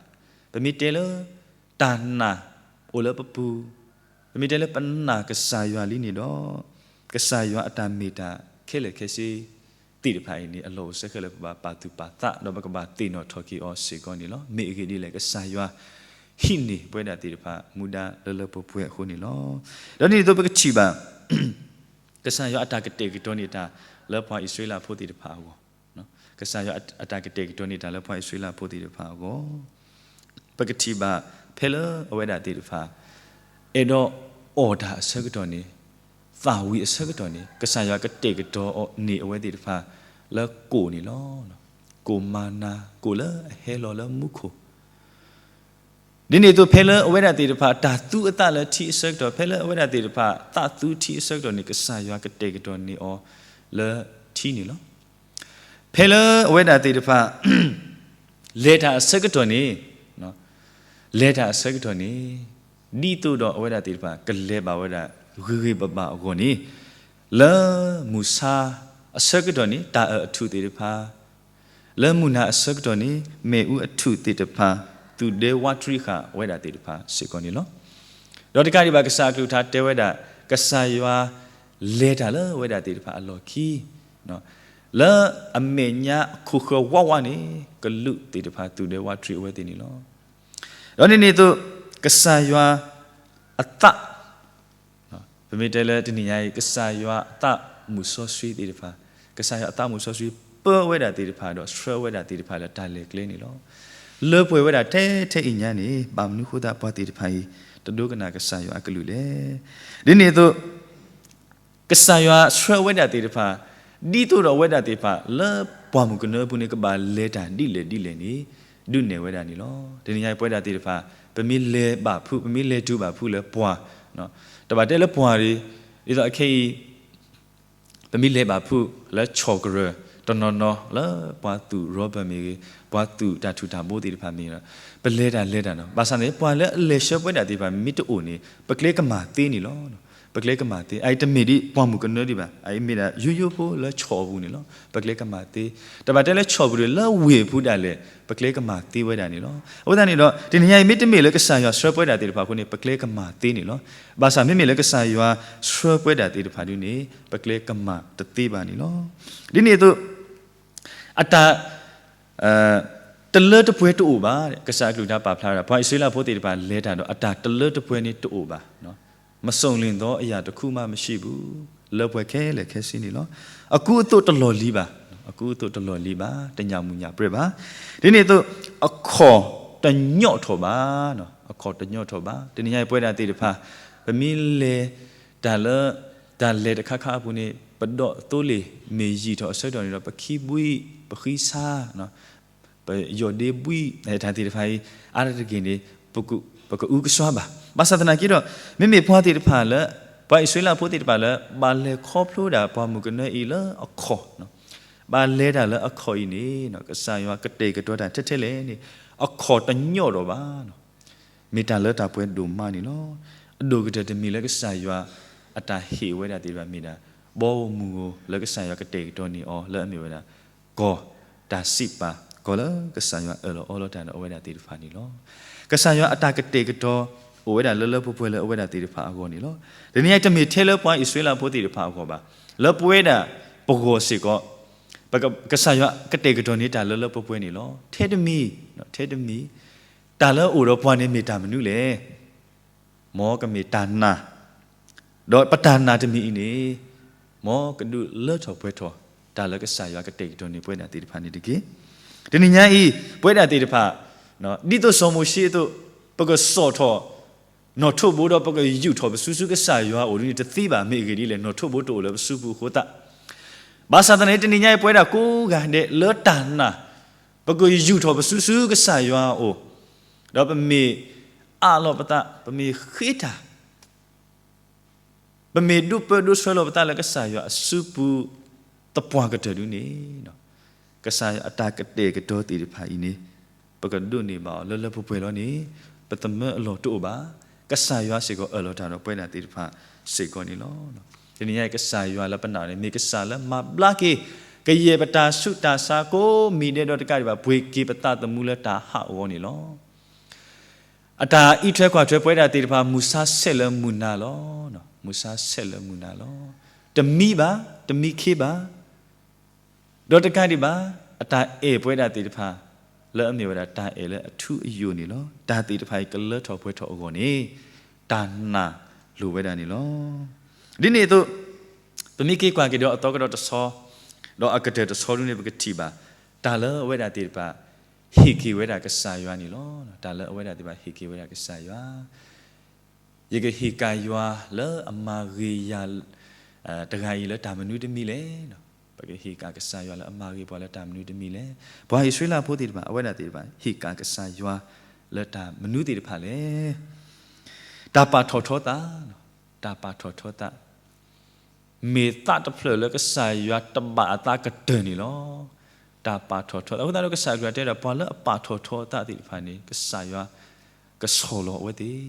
ပမ့ၢ်တဲလၢ တၢ်နာ်အိၣ်လၢပပူၤ, ပမ့ၢ်တဲလၢပနာ်ကစၢ်ယွၤလံန့ၣ်ဒီး ကစၢ်ယွၤအတၢ်မ့ၢ်တၢ်ခဲလၢာ်ခဲဆ့သ့ၣ်တဖၣ်အံၤန့ၣ် အလီၢ်အိၣ်စဲဃဲလၢပဘၣ်ပာ်သူၣ်ပာ်သး ဒီးပကဘၣ်သ့ၣ်နီၣ်ထီၣ်က့ၤအီၤစ့ၢ်ကီးန့ၣ်လီၤ. မ့ၢ်အဂ့ၢ်ဒ်လဲၣ် ကစၢ်ယွၤဟံးန့ၢ်ပဝဲဒၣ်သ့ၣ်တဖၣ်မူဒါလၢလၢပှဲၤပှဲၤအဃိန့ၣ်လီၤ. ဒီးဒ်န့ၣ်အသိးပကထံၣ်ဘၣ် ကစၢ်ယွၤအတၢ်ကတဲာ်ကတီၤန့ၢ်တၢ်လၢပှၤအံၣ်စရ့လးဖိသ့ၣ်တဖၣ်အဂီၢ်, ကစၢ်ယွၤအတၢ်ကတဲာ်ကတီၤန့ၢ်တၢ်လၢပှၤအံၣ်စရ့လးဖိသ့ၣ်တဖၣ်အဂီၢ်, ပကထံၣ်ဘၣ်ဖဲလၢအဝဲဒၣ်သ့ၣ်တဖၣ် အဲၣ်ဒိးအီၣ်တၢ်အဆၢကတီၢ်န့ၣ်, သၣ်ဝံၤအဆၢကတီၢ်န့ၣ် ကစၢ်ယွၤကတဲာ်ကတီၤန့ၢ်အဝဲသ့ၣ်တဖၣ်လၢကိၣ်န့ၣ်လီၤ. ကိၣ်မၤနၤ ကိၣ်လၢအဟဲလီၤလၢမူခိၣ် ဒ်န့ၣ်အသိးဖဲလၢအဝဲဒၣ်သ့ၣ်တဖၣ် တၢ်သူအသးလၢထံအဆၢကတီၢ်, ဖဲလၢအဝဲဒၣ်သ့ၣ်တဖၣ် သးသူထံအဆၢကတီၢ်န့ၣ် ကစၢ်ယွၤကတဲာ်ကတီၤန့ၢ်အီၤလၢထံန့ၣ်လီၤ. ဖဲလၢအဝဲဒၣ်သ့ၣ်တဖၣ် လဲၤတၢ်အဆၢကတီၢ်န့ၣ်, လဲၤတၢ်အဆၢကတီၢ်န့ၣ် ဒ်သိးဒီးအဝဲဒၣ်သ့ၣ်တဖၣ် ကလဲၤဘၣ်ဝဲဒၣ် ဂ့ၤဂ့ၤဘၣ်ဘၣ်အဂီၢ်န့ၣ်, လၢမုၢ်ဆါအဆၢကတီၢ်န့ၣ် တၢ်အၢၣ်အထူၣ်သ့ၣ်တဖၣ် လၢမုၢ်နၤအဆၢကတီၢ်န့ၣ် မ့ၣ်အူအထူၣ်သ့ၣ်တဖၣ် သူၣ်ဒဲဝးတြံဃာ်ဝဲဒၣ်သ့ၣ်တဖၣ်စ့ၢ်ကီးန့ၣ်လီၤ. ဒီးတကးဒံးဘၣ် ကစၢ်အကလုၢ်ကထါတဲဝဲဒၣ် ကစၢ်ယွၤလဲၤတၢ်လၢအဝဲဒၣ်သ့ၣ်တဖၣ်အလီၢ်ခံ, လၢအမဲာ်ညါအခိၣ်ဃၢၤဝးဝးန့ၣ် ကလူးသ့ၣ်တဖၣ်သူၣ်ဒဲဝးတြံအဝဲသ့ၣ်န့ၣ်လီၤ. ဒီးဒ်န့ၣ်အသိး ကစၢ်ယွၤအသး ပမ့ၢ်တဲလၢတနံၤညါအံၤ ကစၢ်ယွၤအသးမုၢ်စီဆှံသ့ၣ်တဖၣ်, ကစၢ်ယွၤအသးမုၢ်စီဆှံ ပၢဝဲဒၣ်သ့ၣ်တဖၣ်ဒီးဆှၢဝဲဒၣ်သ့ၣ်တဖၣ်လၢတၢ်လဲၤကျဲန့ၣ်လီၤ. လၢပှဲၤဝဲဒၣ်ထဲထဲအံၤညါန့ၣ် ဘၣ်မနုၤဃိသတးပှၤသ့ၣ်တဖၣ်အံၤ တဒိကနၣ်ကစၢ်ယွၤအကလုၢ်လဲၣ်. ဒ်န့ၣ်အသိး ကစၢ်ယွၤဆှၢဝဲဒၣ်သ့ၣ်တဖၣ် ဒ်သိးဒီးအဝဲဒၣ်သ့ၣ်တဖၣ် လၢပှၢ်မုၢ်ကနၢအပူၤန့ၣ် ကဘၣ်လဲၤတၢ်ဒ်လဲၣ်ဒ်လဲၣ်န့ၣ် ဒုးနဲၣ်ဝဲဒၣ်န့ၣ်လီၤ. တနံၤညါအံၤပဝဲဒၣ်သ့ၣ်တဖၣ် ပမ့ၢ်လဲၤဘၣ်ဖုး ပမ့ၢ်လဲၤတုၤဘၣ်ဖုးလၢပှၢ်, တဘၣ်တဲလၢပှၢ်တဂ့ၤ, ဒ်သိးအခဲအံၤ ပမ့ၢ်လဲၤဘၣ်ဖုးလၢဆီၣ်ကရၢၢ် တနီၤနီၤလၢပှၤသူၣ်ရီဘၢၣ်မ့ၢ်ဂ့ၤ, ပှၤသူၣ်တၢ်ထူၣ်တၢ်ဘိသ့ၣ်တဖၣ်မ့ၢ်ဂ့ၤ, ပလဲၤတၢ်လဲၤတၢ်နီၤ, ဘၣ်ဆၣ်န့ၣ် ပှၤလၢအလဲၤဆှၢပဝဲဒၣ်သ့ၣ်တဖၣ် မ့ၢ်တအိၣ်န့ၣ် ပကျဲကမၤသ့န့ၣ်လီၤ. ပကျဲကမၤသ့, အအံၤတမ့ၢ်ဒ်ပှၢ်မုၢ်ကနၢဒံးဘၣ်, အအံၤမ့ၢ်ဒၣ်ယိယိဖိလၢဆီၣ်အပူၤန့ၣ်လီၤ. ပကျဲကမၤသ့, တဘၣ်တဲလၢဆီၣ်ပူၤဒီး လၢဝ့ၢ်အပူၤဒၣ်လဲာ် ပကျဲကမၤသ့ဝဲဒၣ်န့ၣ်လီၤ. အဃိသတးန့ၣ်ဒီး တနံၤညါအံၤ မ့တမ့ၢ်လၢကစၢ်ယွၤဆှၢပဝဲဒၣ်သ့ၣ်တဖၣ်အဃိန့ၣ် ပကျဲကမၤသ့န့ၣ်လီၤ. ဘၣ်ဆၣ်မ့မ့ၢ်လၢကစၢ်ယွၤဆှၢပဝဲဒၣ်သ့ၣ်တဖၣ်ဒုန့ၣ် ပကျဲကမၤတသ့ဘၣ်န့ၣ်လီၤ. ဒ်န့ၣ်အသိး အတၢ် တလၢတပှဲၤတအိၣ်ဘၣ်. ကစၢ်အကလုၢ်ကထါပာ်ဖျါဝဲဒၣ် ပှၤအံၣ်စရ့လးဖိသ့ၣ်တဖၣ်လဲၤတၢ်ဒီး အတၢ်တလၢတပှဲၤန့ၣ်တအိၣ်ဘၣ်. မစုံလင်သောအရာတစ်ခုမှမရှိဘူး, လၢပှဲၤခဲလၢာ်ခဲဆ့န့ၣ်လီၤ. အကူအသိးတလီၢ်လံၤဘၣ်, အကူအသိးတလီၢ်လံၤဘၣ်, တညၣ်မုၢ်ညၣ်ပြဲၣ်ဘၣ်. ဒ်န့ၣ်အသိး အခီၣ်တညီၣ်ထီၣ်ဘၣ်, အခီၣ်တညီၣ်ထီၣ်ဘၣ်. တနံၤညါအံၤပဝဲဒၣ်သ့ၣ်တဖၣ် ပမ့ၢ်လဲၤတၢ်လၢ တၢ်လဲၤတခါခါအပူၤန့ၣ် ပဒိးသိလ့ၣ်မ့ၢ်ယံာ်ထီၣ်အဆၢကတီၢ်န့ၣ်ဒီး ပခံဘှံး ပဃံဆါ ပယီၢ်ဒ့ဘှံး တၢ်သ့ၣ်တဖၣ်အံၤ အါတက့ၢ်န့ၣ် ပက ပကအုကစွါဘၣ်. ဘၣ်ဆၣ်သနာ်က့ဒီး မ့မ့ၢ်ပှၤသ့ၣ်တဖၣ်လၢ ပှၤအံၣ်စရ့လးဖိသ့ၣ်တဖၣ်လၢ ဘၣ်လဲၤခီဖျိဒၣ်ပှၢ်မုၢ်ကနၢအံၤလၢအခီၣ်, ဘၣ်လဲၤတၢ်လၢအခီၣ်အံၤန့ၣ် ကစၢ်ယွၤကတဲာ်ကတီၤတၢ်ထဲထဲလဲၣ်န့ၣ် အခီၣ်တညီၣ်ထီၣ်ဘၣ်. မ့ၢ်တၢ်လၢတၢ်ပှဲၤဒိၣ်မးန့ၣ်လီၤ. အဒိၣ်ကတၢၢ်တမံၤလၢကစၢ်ယွၤအတၢ်ဟ့ၣ်ဝဲဒၣ်သ့ၣ်တဖၣ်မ့ၢ်ဒၣ် ဘီဧိၤမုၢ်ဧိၤလၢကစၢ်ယွၤကတဲာ်ကတီၤန့ၢ်အီၤ လၢအမ့ၢ်ဝဲဒၣ် ကီၢ်တၢ်စံးပာ် ကီၢ်လၢကစၢ်ယွၤအၢၣ်လီၤအီလီၤတၢ်ဒီးအဝဲဒၣ်သ့ၣ်တဖၣ်န့ၣ်လီၤ. ကစၢ်ယွၤအတၢ်ကတဲာ်ကတီၤ အိၣ်ဝဲဒၣ်လၢလၢပှဲၤပှဲၤလၢအဝဲဒၣ်သ့ၣ်တဖၣ်အဂီၢ်န့ၣ်လီၤ. တနံၤအံၤတမ့ၢ်ထဲလၢပှၤအံၣ်စရ့လးဖိသ့ၣ်တဖၣ်အဂီၢ်ဘၣ်, လၢပဝဲဒၣ်ပဂီၢ်စ့ၢ်ကီး ပက ကစၢ်ယွၤကတဲာ်ကတီၤန့ၢ်တၢ်လၢလၢပှဲၤပှဲၤန့ၣ်လီၤ. ထဲတမံၤ, ထဲတမံၤ တၢ်လၢအအိၣ်ဒီးပှၤန့ၣ်မ့ၢ်တၢ်မနုၤလဲၣ်. မ်ကမ့ၢ်တၢ်နာ်, ဒီးပတၢ်နာ်တမံၤအံၤန့ၣ် မ်ကဒုးလၢထီၣ်ပှဲၤထီၣ် တၢ်လၢကစၢ်ယွၤကတဲာ်ကတီၤန့ၢ်ပဝဲဒၣ်သ့ၣ်တဖၣ်န့ၣ်တက့ၢ်. တနံၤညါအံၤ ပဝဲဒၣ်သ့ၣ်တဖၣ် ဒ်သိးစီၤမိၤၡ့အသိး ပကစိာ်ထီၣ် နီၣ်ထိးဘိဒီး ပကယူာ်ထီၣ်ပစုဆူကစၢ်ယွၤအအိၣ်ဒ်န့ၣ်တသ့ဘၣ်. မ့ၢ်အဂ့ၢ်ဒ်လဲၣ်, နီၣ်ထိးဘိတအိၣ်လၢပစုပူၤအဃိသတး. ဘၣ်ဆၣ်သနာ်က့ တနံၤညါအံၤ ပဝဲဒၣ်ကိးဂၤဒဲးလၢတၢ်နာ် ပကယူာ်ထီၣ်ပစုဆူကစၢ်ယွၤအအိၣ်, ဒီးပမ့ၢ်အးလီၤပသး, ပမ့ၢ်ဃ့တၢ် ပမ့ၢ်ဒိၣ်ပၢဒိၣ်ဆှၢလီၤပသးလၢကစၢ်ယွၤအစုပူၤ သပှၢ်ကတၢၢ်ဒုန့ၣ်, ကစၢ်ယွၤအတၢ်ကတဲာ်ကတီၤသ့ၣ်တဖၣ်အံၤန့ၣ် ပကဒိးန့ၢ်ဘၣ်အီၤလၢလၢပှဲၤပှဲၤလီၤန့ၣ် ပသမၢအလီၢ်တအိၣ်ဘၣ်. ကစၢ်ယွၤစ့ၢ်ကီးအၢၣ်လီၤတၢ်ဒီးပဝဲဒၣ်သ့ၣ်တဖၣ်စ့ၢ်ကီးန့ၣ်လီၤ. တနံၤညါအံၤ ကစၢ်ယွၤလၢပနာ်န့ၣ် မ့ၢ်ကစၢ်လၢမၤဘျါက့ၤ ကယဲၢ်ပတၢ်ဆူးတၢ်ဆါကိးမံၤဒဲးဒီးတကးဒံးဘၣ် ပှ့ၤက့ၤပသးသမူလၢတၢ်ဟးဂီၤန့ၣ်လီၤ. အတၢ်အံးထွဲကွၢ်ထွဲပဝဲဒၣ်သ့ၣ်တဖၣ် မုၢ်ဆါဆဲးလၢမုၢ်နၤလီၤ. မုၢ်ဆါဆဲးလၢမုၢ်နၤလီၤ. တမံဘၣ်, တမံခ့ဘၣ်, ဒီးတကးဒံးဘၣ် အတၢ်အဲၣ်ပဝဲဒၣ်သ့ၣ်တဖၣ် လၢအမ့ၢ်ဝဲဒၣ်တၢ်အဲၣ်လၢအထူအယိာ်န့ၣ်လီၤ. တၢ်သ့ၣ်တဖၣ်အံၤကလၢထီၣ်ပှဲၤထီၣ်အဂီၢ်န့ၣ် တၢ်နာ်လိာ်ဝဲဒၣ်န့ၣ်လီၤ. ဒ်န့ၣ်အသိး ပမ့ၢ်က့ၤကွၢ်က့ၤဒီးအသီကဒီးတဆီ ဒီးအကတၢၢ်တဆီဒုန့ၣ် ပကထံၣ်ဘၣ် တၢ်လၢအဝဲဒၣ်သ့ၣ်တဖၣ် ဟ့ၣ်က့ၤဝဲဒၣ်ကစၢ်ယွၤန့ၣ်လီၤ. တၢ်လၢအဝဲဒၣ်သ့ၣ်တဖၣ်ဟ့ၣ်က့ၤဝဲဒၣ်ကစၢ်ယွၤ ယကဟ့ၣ်ကၣ်ယွၤလၢအမၤဂ့ၤယၤ တဂၤအံၤလၢတၢ်မနုၤတမံၤလဲၣ်. ပကဟ့ၣ်ကၣ်ကစၢ်ယွၤလၢအမၤဂ့ၤပှၤလၢတၢ်မနုၤတမံၤလဲၣ်. ပှၤအံၣ်စရ့လးဖိသ့ၣ်တဖၣ် အဝဲဒၣ်သ့ၣ်တဖၣ် ဟ့ၣ်ကၣ်ကစၢ်ယွၤလၢတၢ်မနုၤသ့ၣ်တဖၣ်လဲၣ်. တၢ်ပာ်ထီၣ်ထီသး, တၢ်ပာ်ထီၣ်ထီသး မ့ၢ်သးတဖျၢၣ်လၢကစၢ်ယွၤတဘၣ်အသးကတၢၢ်န့ၣ်လီၤ. တၢ်ပာ်ထီၣ်ထီသး အဃိသတးဒီးကစၢ်ယွၤတဲဒီး ပှၤလၢအပာ်ထီၣ်ထီသးသ့ၣ်တဖၣ်န့ၣ် ကစၢ်ယွၤကဆီၣ်လီၤအဝဲသ့ၣ်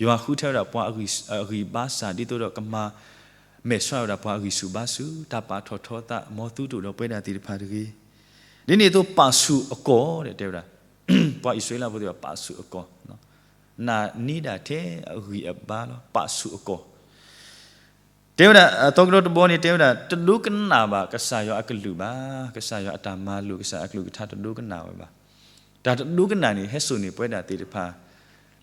ယွၤဃုထၢဝဲဒၣ်ပှၤအဂံၢ်ဘါစၢ် ဒ်သိးဒီးကမၤမဲာ်ဆှးဝဲဒၣ်ပှၤအဂံၢ်ဆူၣ်ဘါဆူၣ် တၢ်ပာ်ထီၣ်ထီသး မ်သုတအိၣ်ဒီးပဝဲဒၣ်သ့ၣ်တဖၣ်တဂ့ၤ. ဒ်န့ၣ်အသိးပာ်ဆူၣ်အကီၢ် တဲဝဲဒၣ် ပှၤအံၣ်စရ့လးဖိသ့ၣ်တဖၣ်ပာ်ဆူၣ်အကီၢ် နာ်န့ၢ်ဒၣ်ထဲအဂံၢ်အဘါလီၤ ပာ်ဆူၣ်အကီၢ် တဲဝဲဒၣ် အသီကဒီးတဘီန့ၣ် တဲဝဲဒၣ် တဒိကနၣ်ဘၣ်ကစၢ်ယွၤအကလုၢ်ဘၣ်, ကစၢ်ယွၤအတၢ်မၤလိာ် ကစၢ်အကလုၢ်ကထါတဒိကနၣ်ဝဲဘၣ်. တၢ်တဒိကနၣ်န့ၣ် ဟဲစိာ်န့ၢ်ပဝဲဒၣ်သ့ၣ်တဖၣ်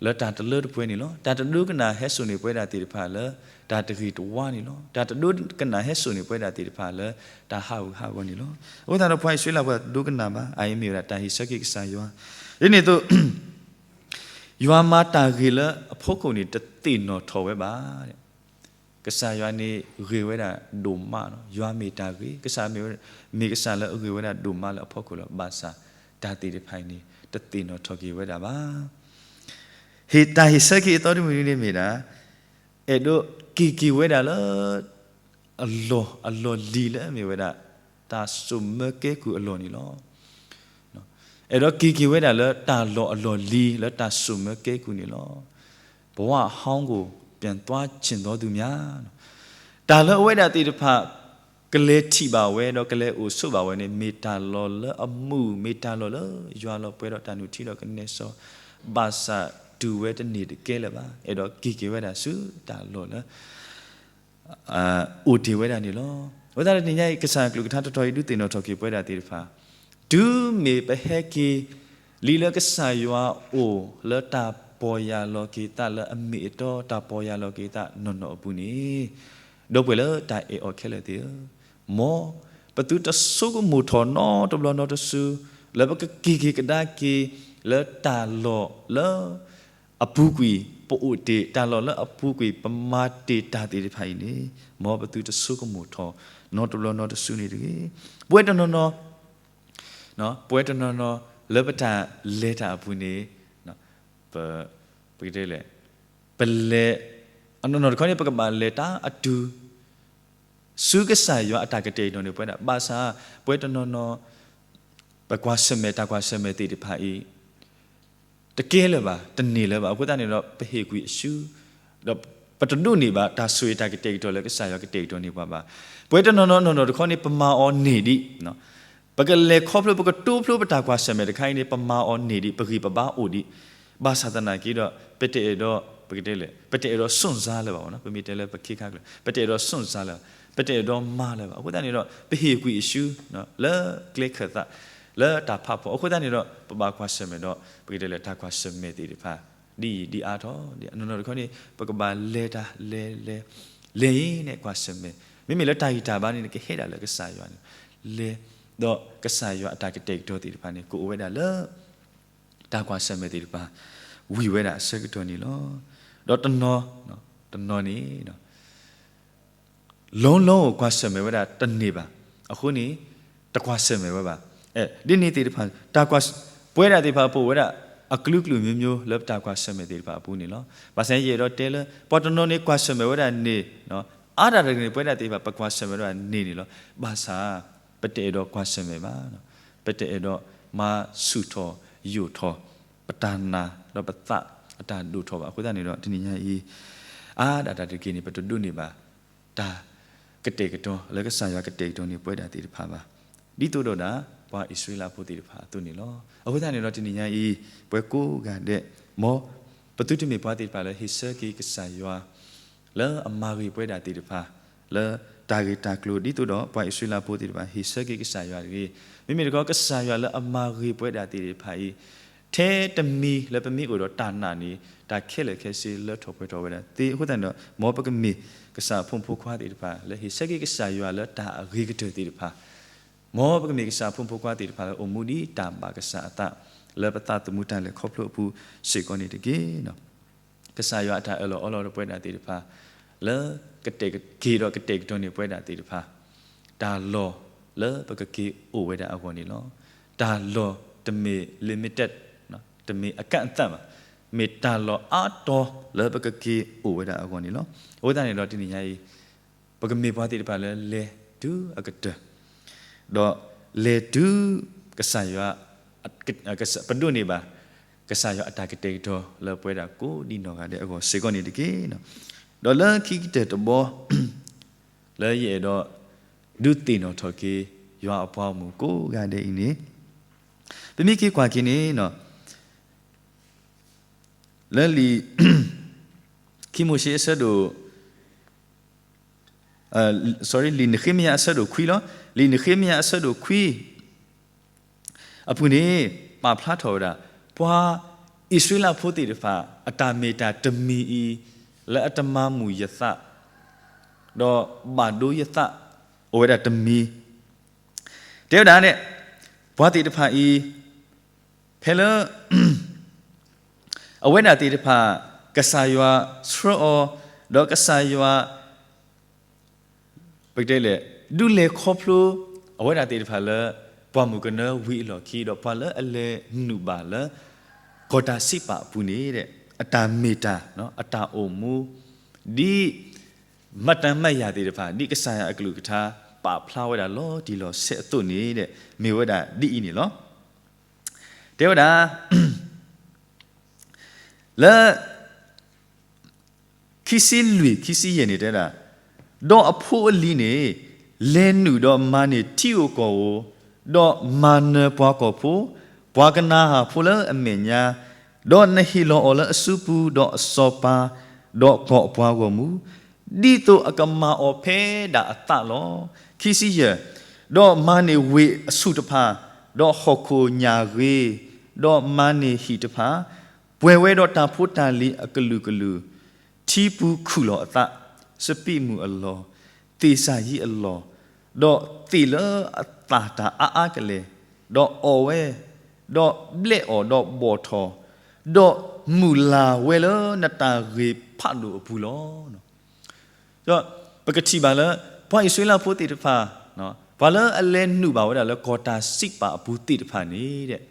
လၢတၢ်တလၢတပှဲၤန့ၣ်လီၤ. တၢ်တဒိကနၣ်ဟဲစိာ်န့ၢ်ပဝဲဒၣ်သ့ၣ်တဖၣ်လၢ တၢ်တဂ့ၤတဝါန့ၣ်လီၤ. တၢ်တဒိကနၣ်ဟဲစိာ်န့ၢ်ပဝဲဒၣ်သ့ၣ်တဖၣ်လၢ တၢ်ဟးဂူာ်ဟးဂီၤန့ၣ်လီၤ. အဃိသတးဒီးပှၤအံၣ်စရ့လးဖိတဒိကနၣ်ဘၣ်, အအံၤမ့ၢ်ဝဲဒၣ်တၢ်ဟ့ၣ်ဆၢက့ၤကစၢ်ယွၤ ဒ်န့ၣ်အသိး ယွၤမၤတၢ်ဂ့ၤလၢအဖီခိၣ်န့ၣ် တသ့ၣ်နီၣ်ထီၣ်ဝဲဘၣ်. ကစၢ်ယွၤန့ၣ်ဂ့ၤဝဲဒၣ်ဒိၣ်မးလီၤ. ယွၤမ့ၢ်တၢ်ဂ့ၤ, ကစၢ်မ့ၢ်, မ့ၢ်ကစၢ်လၢအဂ့ၤဝဲဒၣ်ဒိၣ်မးလၢအဖီခိၣ်လီၤ. ဘၣ်ဆၣ်တၢ်သ့ၣ်တဖၣ်အံၤန့ၣ် တသ့ၣ်နီၣ်ထီၣ်က့ၤဝဲဒၣ်ဘၣ်. ဟ့ၣ်တၢ်ဟ့ၣ်ဆၢက့ၤအသီတမုၢ်နံၤန့ၣ်မ့ၢ်ဒၣ် အဲၣ်ဒိးက့ၤက့ၤဝဲဒၣ်လၢ အလီၢ်, အလီၢ်လံၤလၢအမ့ၢ်ဝဲဒၣ် တၢ်စိာ်မၢကဲကုၢ်အလီၢ်န့ၣ်လီၤ. အဲၣ်ဒိးက့ၤက့ၤဝဲဒၣ်လၢတၢ်လီၢ်အလီၢ်လံၤလၢတၢ်စိာ်မၢကဲကုၢ်န့ၣ်လီၤ. ဘဝဟောင်းကို ပြန်သွားချင်သောသူများ, တၢ်လၢအဝဲဒၣ်သ့ၣ်တဖၣ် ကလဲၤထံၣ်ဘၣ်ဝဲ ဒီးကလဲၤအိၣ်ဆိးဘၣ်ဝဲန့ၣ် မ့ၢ်တၢ်လီၢ်လၢအမုာ်, မ့ၢ်တၢ်လီၢ်လၢယွၤလီၤပှဲၤဒီးတၢ်နုၢ်ထံဒီးကနဲစီၤ, ဘၣ်ဆၣ်တုၤဝဲတန့ၢ်တကဲလၢၤဘၣ်, အဲၣ်ဒိးက့ၤက့ၤဝဲဒၣ်ဆူတၢ်လီၢ်လၢ အိၣ်တ့ၢ်ဝဲဒၣ်န့ၣ်လီၤ. အဃိသတးဒီးတနံၤညါအံၤ ကစၢ်ယွၤကလုၢ်ကထါတတီၤအံၤ ဒုးသ့ၣ်နီၣ်ထီၣ်က့ၤပဝဲဒၣ်သ့ၣ်တဖၣ်, တုၤမ့ၢ်ပဟဲက့ၤလံလၢကစၢ်ယွၤအအိၣ်လၢတၢ်ပီၢ်ယၢ်လီၤက့ၤသးလၢအမ့ၢ်အတီ, တၢ်ပီၢ်ယၢ်လီၤက့ၤသးနီၢ်နီၢ်အပူၤန့ၣ်, ဒီပုၢ်ဝဲၢ်လၢတၢ်အဲၣ်အီၤခဲလၢာ်သ့ၣ်ဧၢ, မ်ပသုတဆိကမိၣ်ထီၣ်နီတဘျီနီတစု လၢပကက့ၤက့ၤကဒါက့ၤ လၢတၢ်လီၢ်လၢ အပူၤကွံာ် ပအိၣ်တ့ၢ်, တၢ်လီၢ်လၢအပူၤကွံာ် ပမၤတ့ၢ်တၢ်သ့ၣ်တဖၣ်အံၤန့ၣ်, မ်ပသုတဆိကမိၣ်ထီၣ် နီတဘျီနီတစုန့ၣ်တဂ့ၤ. ပဝဲတနီၤနီၤ, ပဝဲတနီၤနီၤ လၢပတၢ်လဲၤတၢ်အပူၤန့ၣ်, ပ, ပကတဲလဲၣ်, ပလဲၤ, အနီၢ်နီၢ်တခီန့ၣ် ပကဘၣ်လဲၤတၢ်အတုၤ ဆူကစၢ်ယွၤအတၢ်ကတဲာ်ကတီၤန့ၣ်ပဝဲဒၣ်, ဘၣ်ဆၣ် ပဝဲတနီၤနီၤ ပကွၢ်ဆၢၣ်မဲာ် တၢ်ကွၢ်ဆၢၣ်မဲာ်သ့ၣ်တဖၣ်အံၤ တကဲလၢၤဘၣ်, တန့ၢ်လၢၤဘၣ်. အဃိသတးန့ၣ်ဒီး ပဟ့ၣ်ကွံာ်အစု, ဒီးပတဒိးန့ၢ်ဘၣ် တၢ်ဆိၣ်ဂ့ၤတၢ်ကတဲာ်ကတီၤလၢကစၢ်ယွၤကတဲာ်ကတီၤန့ၢ်ပှၤဘၣ်. ပဝဲတနီၤနီၤနီၢ်နီၢ်တခီန့ၣ် ပမၤအီၤန့ၢ်ဒံး, ပကလဲၤခီဖျိ ပကတိဖျိပတၢ်ကွၢ်ဆၢၣ်မဲာ်တခါအံၤန့ၣ် ပမၤအီၤန့ၢ်ဒံး, ပဂံၢ်ပဘါအိၣ်ဒံး, ဘၣ်ဆၣ်သနာ်က့ဒီး ပတအဲၣ်ဒိး, ပကတဲလဲၣ်, ပတအဲၣ်ဒိးစွန့်စားလၢၤဘၣ်, ပမ့ၢ်တဲလၢပခ့ခါကျၢၤ ပတအဲၣ်ဒိးစွန့်စားလၢၤ, ပတအဲၣ်ဒိးမၤလၢၤဘၣ်. အဃိသတးန့ၣ်ဒီး ပဟ့ၣ်ကွံာ်အစု လၢကျဲခၢၣ်သး လၢတၢ်ဖးဖီ, အဃိသတးန့ၣ်ဒီး ပဘၣ်ကွၢ်ဆၢၣ်မဲာ်ဒီး ပကတဲလဲၣ် တၢ်ကွၢ်ဆၢၣ်မဲာ်သ့ၣ်တဖၣ် ဒ်အံၤဒ်အါထီၣ်, အနီၢ်နီၢ်တခီန့ၣ် ပကဘၣ်လဲၤတၢ်လဲၤလဲၤ, လဲၤအံၤန့ၣ်ကွၢ်ဆၢၣ်မဲာ်, မ့မ့ၢ်လၢတၢ်ဂံၢ်တၢ်ဘါန့ၣ် နကဟဲဒၣ်လၢကစၢ်ယွၤန့ၣ်, လဲၤ, ဒီးကစၢ်ယွၤအတၢ်ကတဲာ်ကတီၤသ့ၣ်တဖၣ်န့ၣ် ကအိၣ်ဝဲဒၣ်လၢ တၢ်ကွၢ်ဆၢၣ်မဲာ်သ့ၣ်တဖၣ် ဝံၤဝဲဒၣ်အဆၢကတီၢ်န့ၣ်လီၤ. ဒီးတနီၤ, တနီၤန့ၣ် လီၤလီၤကွၢ်ဆၢၣ်မဲာ်ဝဲဒၣ်တန့ၢ်ဘၣ်. အဃိန့ၣ် တကွၢ်ဆၢၣ်မဲာ်ဝဲဘၣ်. ဒ်န့ၣ်သ့ၣ်တဖၣ် တၢ်ကွၢ်, ပဝဲဒၣ်သ့ၣ်တဖၣ်ပအိၣ်ဝဲဒၣ် အကလုာ်ကလုာ်မျိုးမျိုး လၢပတၢ်ကွၢ်ဆၢၣ်မဲာ်သ့ၣ်တဖၣ်အပူၤန့ၣ်လီၤ. ဘၣ်ဆၣ်ယအဲၣ်ဒိးတဲလၢ ပှၤတနီၤန့ၣ်ကွၢ်ဆၢၣ်မဲာ်ဝဲဒၣ်န့ၣ်, အါဒၣ်တဂ့ၤန့ၣ် ပဝဲဒၣ်သ့ၣ်တဖၣ် ပကွၢ်ဆၢၣ်မဲာ်ဝဲဒၣ်န့ၢ်န့ၣ်လီၤ. ဘၣ်ဆၣ် ပတအဲၣ်ဒိးကွၢ်ဆၢၣ်မဲာ်ဘၣ်. ပတအဲၣ်ဒိးမၤဆူၣ်ထီၣ်ယိာ်ထီၣ် ပတၢ်နာ်ဒီးပသးအတၢ်ဒိၣ်ထီၣ်ဘၣ်. အဃိသတးန့ၣ်ဒီး တနံၤညါအံၤ အါဒၣ်တၢ်တက့ၢ်န့ၣ် ပတဒိးန့ၢ်ဘၣ် တၢ်ကတဲာ်ကတီၤလၢကစၢ်ယွၤကတဲာ်ကတီၤန့ၢ်ပဝဲဒၣ်သ့ၣ်တဖၣ်ဘၣ်. ဒ်သိးဒီးဒၣ် ပှၤအံၣ်စရ့လးဖိသ့ၣ်တဖၣ်အသိးန့ၣ်လီၤ. အဃိသတးန့ၣ်ဒီး တနံၤညါအံၤ ပဝဲကိးဂၤဒဲး မ်ပသုတမ့ၢ်ပှၤသ့ၣ်တဖၣ်လၢဟ့ၣ်ဆၢက့ၤကစၢ်ယွၤ လၢအမၤဂ့ၤပဝဲဒၣ်သ့ၣ်တဖၣ် လၢတၢ်ဂ့ၢ်တၢ်ကျိၤ ဒ်သိးဒီးပှၤအံၣ်စရ့လးဖိသ့ၣ်တဖၣ် ဟ့ၣ်ဆၢက့ၤကစၢ်ယွၤတဂ့ၤ. မ့မ့ၢ်တခီ ကစၢ်ယွၤလၢအမၤဂ့ၤပဝဲဒၣ်သ့ၣ်တဖၣ်အံၤ ထဲတမံၤလၢပမ့ၢ်အိၣ်ဒီးတၢ်နာ်န့ၣ် တၢ်ခဲလၢာ်ခဲဆ့လၢထီၣ်ပှဲၤထီၣ်ဝဲဒၣ်သ့. အဃိသတးန့ၣ်ဒီး မ်ပကမ့ၢ်ကစၢ်အဖိမုၣ်ဖိခွါသ့ၣ်တဖၣ် လၢဟ့ၣ်ဆၢက့ၤကစၢ်ယွၤလၢတၢ်အဂ့ၤကတၢၢ်သ့ၣ်တဖၣ်, မ်ပကမ့ၢ်ကစၢ်အဖိမုၣ်ဖိခွါသ့ၣ်တဖၣ်လၢအိၣ်မူဒ်တၢ်ဘၣ်ကစၢ်အသး လၢပသးသမူတၢ်လဲၤခီဖျိအပူၤစ့ၢ်ကီးန့ၣ်တက့ၢ်. ကစၢ်ယွၤအတၢ်အၢၣ်လီၤအီလီၤဒီးပဝဲဒၣ်သ့ၣ်တဖၣ် လၢကတဲာ်က့ၤဒီးကတဲာ်ကတီၤန့ၢ်ပဝဲဒၣ်သ့ၣ်တဖၣ် တၢ်လီၢ်လၢပကက့ၤအိၣ်ဝဲဒၣ်အဂီၢ်န့ၣ်လီၤ. တၢ်လီၢ်တမ့ၢ် limited, တမ့ၢ်အကန့်အသတ်ဘၣ်, မ့ၢ်တၢ်လီၢ်အါတီၤလၢပကက့ၤအိၣ်ဝဲဒၣ်အဂီၢ်န့ၣ်လီၤ. အဃိသတးန့ၣ်ဒီး တနံၤညါအံၤ ပကမ့ၢ်ပှၤသ့ၣ်တဖၣ်လၢလဲၤတုၤအကတၢၢ် ဒီးလဲၤတုၤကစၢ်ယွၤ, ပဒိးန့ၢ်ဘၣ် ကစၢ်ယွၤအတၢ်ကတဲာ်ကတီၤလၢပဝဲဒၣ်ကိးဒံနီၢ်ဂၤဒဲးအဂီၢ်စ့ၢ်ကီးန့ၣ်တက့ၢ်. ဒီးလၢခံကတၢၢ်တဘီ လၢယအဲၣ်ဒိးဒုးသ့ၣ်နီၣ်ထီၣ်က့ၤ ယွၤအပှၤဂီၢ်မုၢ်ကိးဂၤဒဲးအံၤန့ၣ်, ပမ့ၢ်က့ၤကွၢ်က့ၤန့ၣ် လၢလံာ် ခံမိၤၡ့အဆၢဒိၣ် sorry, လံာ်နဃ့မယၤအဆၢဒိၣ်ခွံလီၤ. လံာ်နဃ့မယၤအဆၢဒိၣ်ခွံအပူၤန့ၣ် ပာ်ဖျါထီၣ်ဝဲဒၣ် ပှၤအံၣ်စရ့လးဖိသ့ၣ်တဖၣ် အတၢ်မ့ၢ်တၢ်တမံၤအံၤ လၢအတမၤမုာ်ယသး ဒီးဘၣ်ဒိယသးအိၣ်ဝဲဒၣ်တမံၤ တဲဝဲဒၣ်န့ၣ် ပှၤသ့ၣ်တဖၣ်အံၤ ဖဲလၢ အဝဲဒၣ်သ့ၣ်တဖၣ် ကစၢ်ယွၤဆှၢအီၤ ဒီးကစၢ်ယွၤ ပကတဲလဲၣ် ဒုးလဲၤခီဖျိ အဝဲဒၣ်သ့ၣ်တဖၣ်လၢ ပှၢ်မုၢ်ကနၢဝံၤအလီၢ်ခံ ဒီးပှၤလၢအလဲၤနုာ်ဘၣ်လၢ ကီၢ်တၢ်စံးပာ်အပူၤန့ၣ် အတၢ်မ့ၢ်တၢ် အတၢ်အိၣ်မူ ဒ် မတၤမယၤသ့ၣ်တဖၣ် ဒ်ကစၢ်ယွၤအကလုၢ်ကထါ ပာ်ဖျါဝဲဒၣ်လီၤတံၢ်လီၤဆဲးအသိးန့ၣ် မ့ၢ်ဝဲဒၣ်ဒ်အံၤန့ၣ်လီၤ. တဲဝဲဒၣ် လၢ ခံမိၤၡ့အဆၢဒိၣ်ခွံအဆၢဖိတဆံလွံၢ်န့ၣ် ခံဆံလွံၢ် ခံဆံယဲၢ်န့ၣ်တဲဒၣ်, ဒီးအဖိအလံၤန့ၣ် လဲၤနုာ်ဒီးမၤန့ၢ်ထံဧိၤကီၢ်ဧိၤ, ဒီးမၤနၢၤပှၤကီၢ်ဖိ, ပှၤကနၤဧၣ်ဖိလၢအမဲာ်ညါ, ဒီးနဟ့ၣ်လီၤအီၤလၢအစုပူၤ, ဒီးအစီၤပၤ, ဒီးကီၢ်အပှၤဂီၢ်မုၢ်, ဒ်သိးအကမၤအီၤဖဲဒၣ်အသးလီၤ. ခံဆံယဲၢ်, ဒီးမၤန့ၢ်ဝ့ၢ်အဆူၣ်တဖၣ်, ဒီးဟီၣ်ခိၣ်ညၣ်ဂ့ၤ, ဒီးမၤန့ၢ်ဟံၣ်တဖၣ်, ပှဲၤဝဲဒီးတၢ်ဖိတၢ်လံၤအကလုာ်ကလုာ်, ထံပူၤခုၣ်လီၤအသး, စပံးမုၢ်အလီၢ်, သ့ၣ်စၢ်ယံအလီၢ်, ဒီးသ့ၣ်လၢအသၣ်တၢ်အါအါကလဲာ်, ဒီးအီၣ်ဝဲ, ဒီးဘျဲးအီၣ်ဒီးဘီၣ်ထီၣ်, ဒီးမုၢ်လၢ်ဝဲလၢနတၢ်ဂ့ၤဖးဒိၣ်အပူၤလီၤ. ဒီးပကထံၣ်ဘၣ်လၢ ပှၤအံၣ်စရ့လးဖိသ့ၣ်တဖၣ်, ပှၤလၢအလဲၤနုာ်ဘၣ်ဝဲဒၣ်လၢကီၢ်တၢ်စံးပာ်အပူၤသ့ၣ်တဖၣ်န့ၣ်,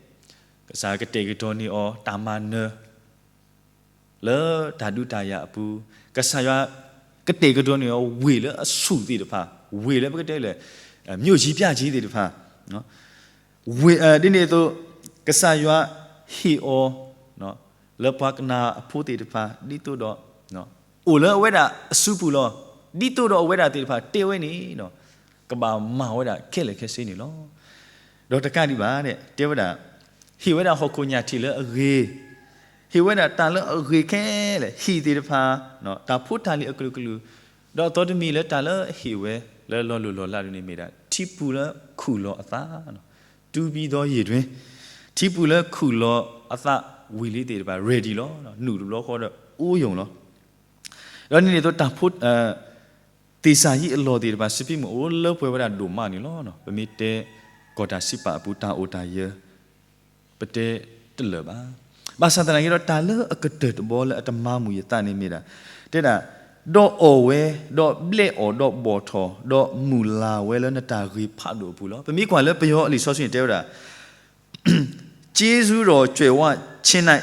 ကစၢ်ယွၤကတဲာ်ကတီၤန့ၢ်အီၤတၢ်မၤနၢၤ လၢတၢ်ဒုးတၢ်ယၤအပူၤ, ကစၢ်ယွၤကတဲာ်ကတီၤန့ၢ်အီၤဝ့ၢ်လၢအဆူၣ်သ့ၣ်တဖၣ်, ဝ့ၢ်လၢပကတဲလၢ မြို့ကြီးပြကြီးသ့ၣ်တဖၣ်, ဝ့ၢ်ဒ်န့ၣ်အသိး, ကစၢ်ယွၤဟ့ၣ်အီၤ လၢပှၤကနၤအဖိသ့ၣ်တဖၣ် ဒ်သိးဒီး အိၣ်လၢအဝဲဒၣ်အစုပူၤလီၤ. ဒ်သိးဒီးအဝဲဒၣ်သ့ၣ်တဖၣ်တဲဝဲန့ၣ်ဒီး ကဘၣ်မၤဝဲဒၣ်ခဲလၢာ်ခဲဆ့န့ၣ်လီၤ. ဒီးတကးဒံးဘၣ်န့ၣ် တဲဝဲဒၣ်, ဟ့ၣ်ဝဲဒၣ်ဟီၣ်ခိၣ်ညၣ်ထံးလၢအဂ့ၤ, ဟ့ၣ်ဝဲဒၣ်တၢ်လၢအဂ့ၤခဲလၢာ်, ဟံၣ်သ့ၣ်တဖၣ်, တၢ်ဖိတၢ်လံၤအကလုာ်ကလုာ်, ဒီးအသီတမံၤလၢတၢ်လၢအဟ့ၣ်ဝဲ လၢလီၤလိၢ်လီၤလးဒ်န့ၣ်မ့ၢ်ဒၣ် ထံပူၤလၢခုၣ်လီၤအသး တူၢ်ဘံဒီယ့ၢ်တွ့, ထံပူၤလၢခုၣ်လီၤအသးဝံၤလံသ့ၣ်တဖၣ် ready လီၤ. နုာ်တဘျီဃီဒီးအိၣ်ယုာ်လီၤ. ဒီးဒ်န့ၣ်အသိးတၢ်ဖိ, သ့ၣ်စၢ်ယံအလီၢ်သ့ၣ်တဖၣ် စပံးမုၢ်အိၣ်လၢပှဲၤဝဲဒၣ်ဒိၣ်မးန့ၣ်လီၤ. ပမ့ၢ်တဲကီၢ်တၢ်စံးပာ်အပူၤ တၢ်အိၣ်တၢ်ယၢၤ ပတဲတလၢာ်ဘၣ်. ဘၣ်ဆၣ်သနာ်က့ဒီး တၢ်လၢအကတၢၢ်တဘီလၢအတမၤမုာ်ယသးန့ၣ်မ့ၢ်ဒၣ်, တဲဒၣ်, ဒီးအီၣ်ဝဲ, ဒီးဘျဲးအီၣ်ဒီးဘီၣ်ထီၣ်, ဒီးမုၢ်လၢ်ဝဲလၢနတၢ်ဂ့ၤဖးဒိၣ်အပူၤလီၤ. ပမ့ၢ်ကွၢ်လၢပယီၤအလံာ်စီဆှံန့ၣ်တဲဝဲဒၣ် ကျေးဇူးတော်ကြွယ်ဝခြင်း၌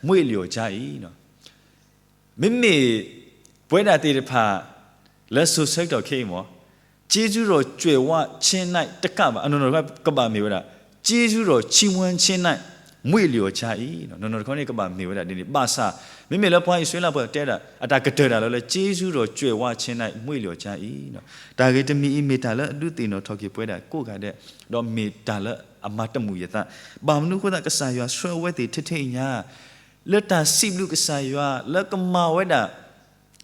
မွေ့လျော်ကြ၏. မ့မ့ၢ်ပဝဲဒၣ်သ့ၣ်တဖၣ် လၢစိၤဆၢကတီၢ်ခဲအံၤမ့ၢ် ကျေးဇူးတော်ကြွယ်ဝခြင်း၌ တကးဘၣ် အနီၢ်နီၢ်တခီကဘၣ်မ့ၢ်ဝဲဒၣ် ကျေးဇူးတော်ချီးမွမ်းခြင်း၌ မွေ့လျော်ကြ၏. နီၢ်နီၢ်တခီန့ၣ် ကဘၣ်မ့ၢ်ဝဲဒၣ်ဒ်န့ၣ် ဘၣ်ဆၣ် မ့မ့ၢ်လၢပှၤအံၣ်စရ့လးဖိတဲဒၣ် အတၢ်ကတၢၢ်တၢ်လီၤလၢ ကျေးဇူးတော်ကြွယ်ဝခြင်း၌ မွေ့လျော်ကြ၏. တၢ်ဂ့ၤတမံၤအံၤ မ့ၢ်တၢ်လၢအဒုးသ့ၣ်နီၣ်ထီၣ်က့ၤပဝဲဒၣ်ကိးဂၤဒဲး, ဒီးမ့ၢ်တၢ်လၢအမၤတမုာ်ယသး, ဘၣ်မနုၤအဃိသတး ကစၢ်ယွၤဆှၢအဝဲသ့ၣ်ထဲထဲအံၤညါ လၢတၢ်စံးဘျုးကစၢ်ယွၤ လၢကမၤဝဲဒၣ်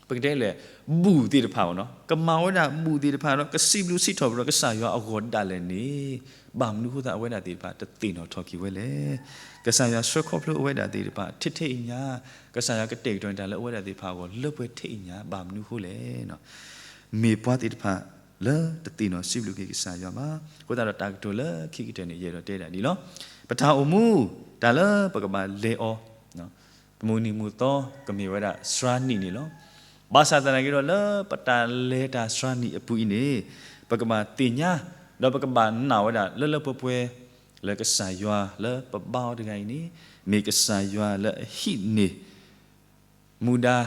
ပကတဲလဲၣ် ဘူၣ်သ့ၣ်တဖၣ်, ကမၤဝဲဒၣ်ဘူၣ်သ့ၣ်တဖၣ်ဒီး ကစံးဘျုးစံးထီၣ်ပတြၢၤကစၢ်ယွၤအဂီၢ်ဒၣ်လဲာ်န့ၣ်, ဘၣ်မနုၤအဃိသတး အဝဲဒၣ်သ့ၣ်တဖၣ် တသ့ၣ်နီၣ်ထီၣ်က့ၤဝဲလဲၣ်. ကစၢ်ယွၤဆှၢခီဖျိအဝဲဒၣ်သ့ၣ်တဖၣ် ထဲထဲအံၤညါ, ကစၢ်ယွၤကတဲာ်ကတီၤန့ၢ်တၢ်လၢအဝဲဒၣ်သ့ၣ်တဖၣ်အဂီၢ် လၢပှဲၤထဲအံၤညါ, ဘၣ်မနုၤအဃိလဲၣ်. မ့ၢ်ပှၤသ့ၣ်တဖၣ်လၢတသ့ၣ်နီၣ်စံးဘျုးက့ၤကစၢ်ယွၤဘၣ်. အဃိသတးဒီးတၢ်ကတိၤလၢခံကတၢၢ်န့ၣ် ယအဲၣ်ဒိးတဲဒၣ်ဒ်လီၤ. ပတၢ်အိၣ်မူ, တၢ်လၢပကဘၣ်လဲၤအီၤ ပမုၢ်နံၤမုၢ်သီ ကမ့ၢ်ဝဲဒၣ်စှၤနံၣ်န့ၣ်လီၤ. ဘၣ်ဆၣ်သနာ်က့ဒီး လၢပတၢ်လဲၤတၢ်စှၤနံၣ်အပူၤအံၤန့ၣ်, ပကဘၣ်သ့ၣ်ညါ, ဒီးပကဘၣ်နာ်ဝဲဒၣ်လၢလၢပှဲၤပှဲၤ လၢကစၢ်ယွၤလၢပဘါအီၤတဂၤအံၤန့ၣ်, မ့ၢ်ကစၢ်ယွၤလၢအဟံးန့ၢ် မူဒါ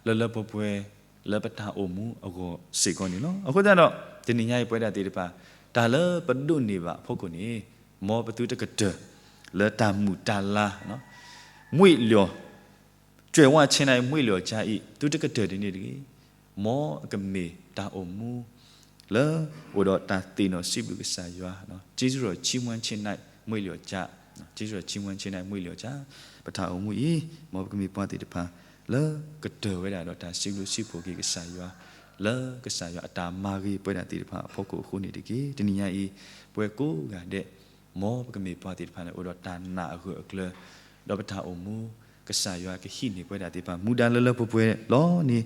လၢလၢပှဲၤပှဲၤ လၢပတၢ်အိၣ်မူအဂီၢ်စ့ၢ်ကီးန့ၣ်လီၤ. အဃိသတးဒီး တနံၤညါအံၤပဝဲဒၣ်သ့ၣ်တဖၣ် တၢ်လၢပဒိးန့ၢ်ဘၣ်အဖီခိၣ်န့ၣ်, မ်ပသုတကတၢၢ် လၢတၢ်မုာ်တၢ်လၤ မွေ့လျော်, ကြွယ်ဝခြင်း၌ မွေ့လျော်ခြင်း အံၤ သုတကတၢၢ်ဒ်န့ၣ်တဂ့ၤ. မ်အကမ့ၢ်တၢ်အိၣ်မူ လၢအိၣ်ဒီးတၢ်သ့ၣ်နီၣ်စံးဘျုးကစၢ်ယွၤ, ကျေးဇူးတော်ချီးမွမ်းခြင်း၌ မွေ့လျော်ခြင်း, ကျေးဇူးတော်ချီးမွမ်းခြင်း၌ မွေ့လျော်ခြင်း, ပတၢ်အိၣ်မူအံၤ မ်ပကမ့ၢ်ပှၤသ့ၣ်တဖၣ်လၢကတၢၢ်ဝဲဒၣ်ဒီးတၢ်စံးဘျုးစံးဖှိၣ်က့ၤကစၢ်ယွၤ, လၢကစၢ်ယွၤအတၢ်မၤဂ့ၤပဝဲဒၣ်သ့ၣ်တဖၣ်အဖီခိၣ်အဃိန့ၣ်တက့ၢ်. တနံၤညါအံၤ ပဝဲကိးဂၤဒဲး မ်ပကမ့ၢ်ပှၤသ့ၣ်တဖၣ်န့ၣ် အိၣ်ဒီးတၢ်နာ်အဂၢၢ်အကျၢၤ, ဒီးပတၢ်အိၣ်မူ ကစၢ်ယွၤကဟံးန့ၢ်ပဝဲဒၣ်သ့ၣ်တဖၣ် မူဒါလၢလၢပှဲၤပှဲၤလီၤန့ၣ်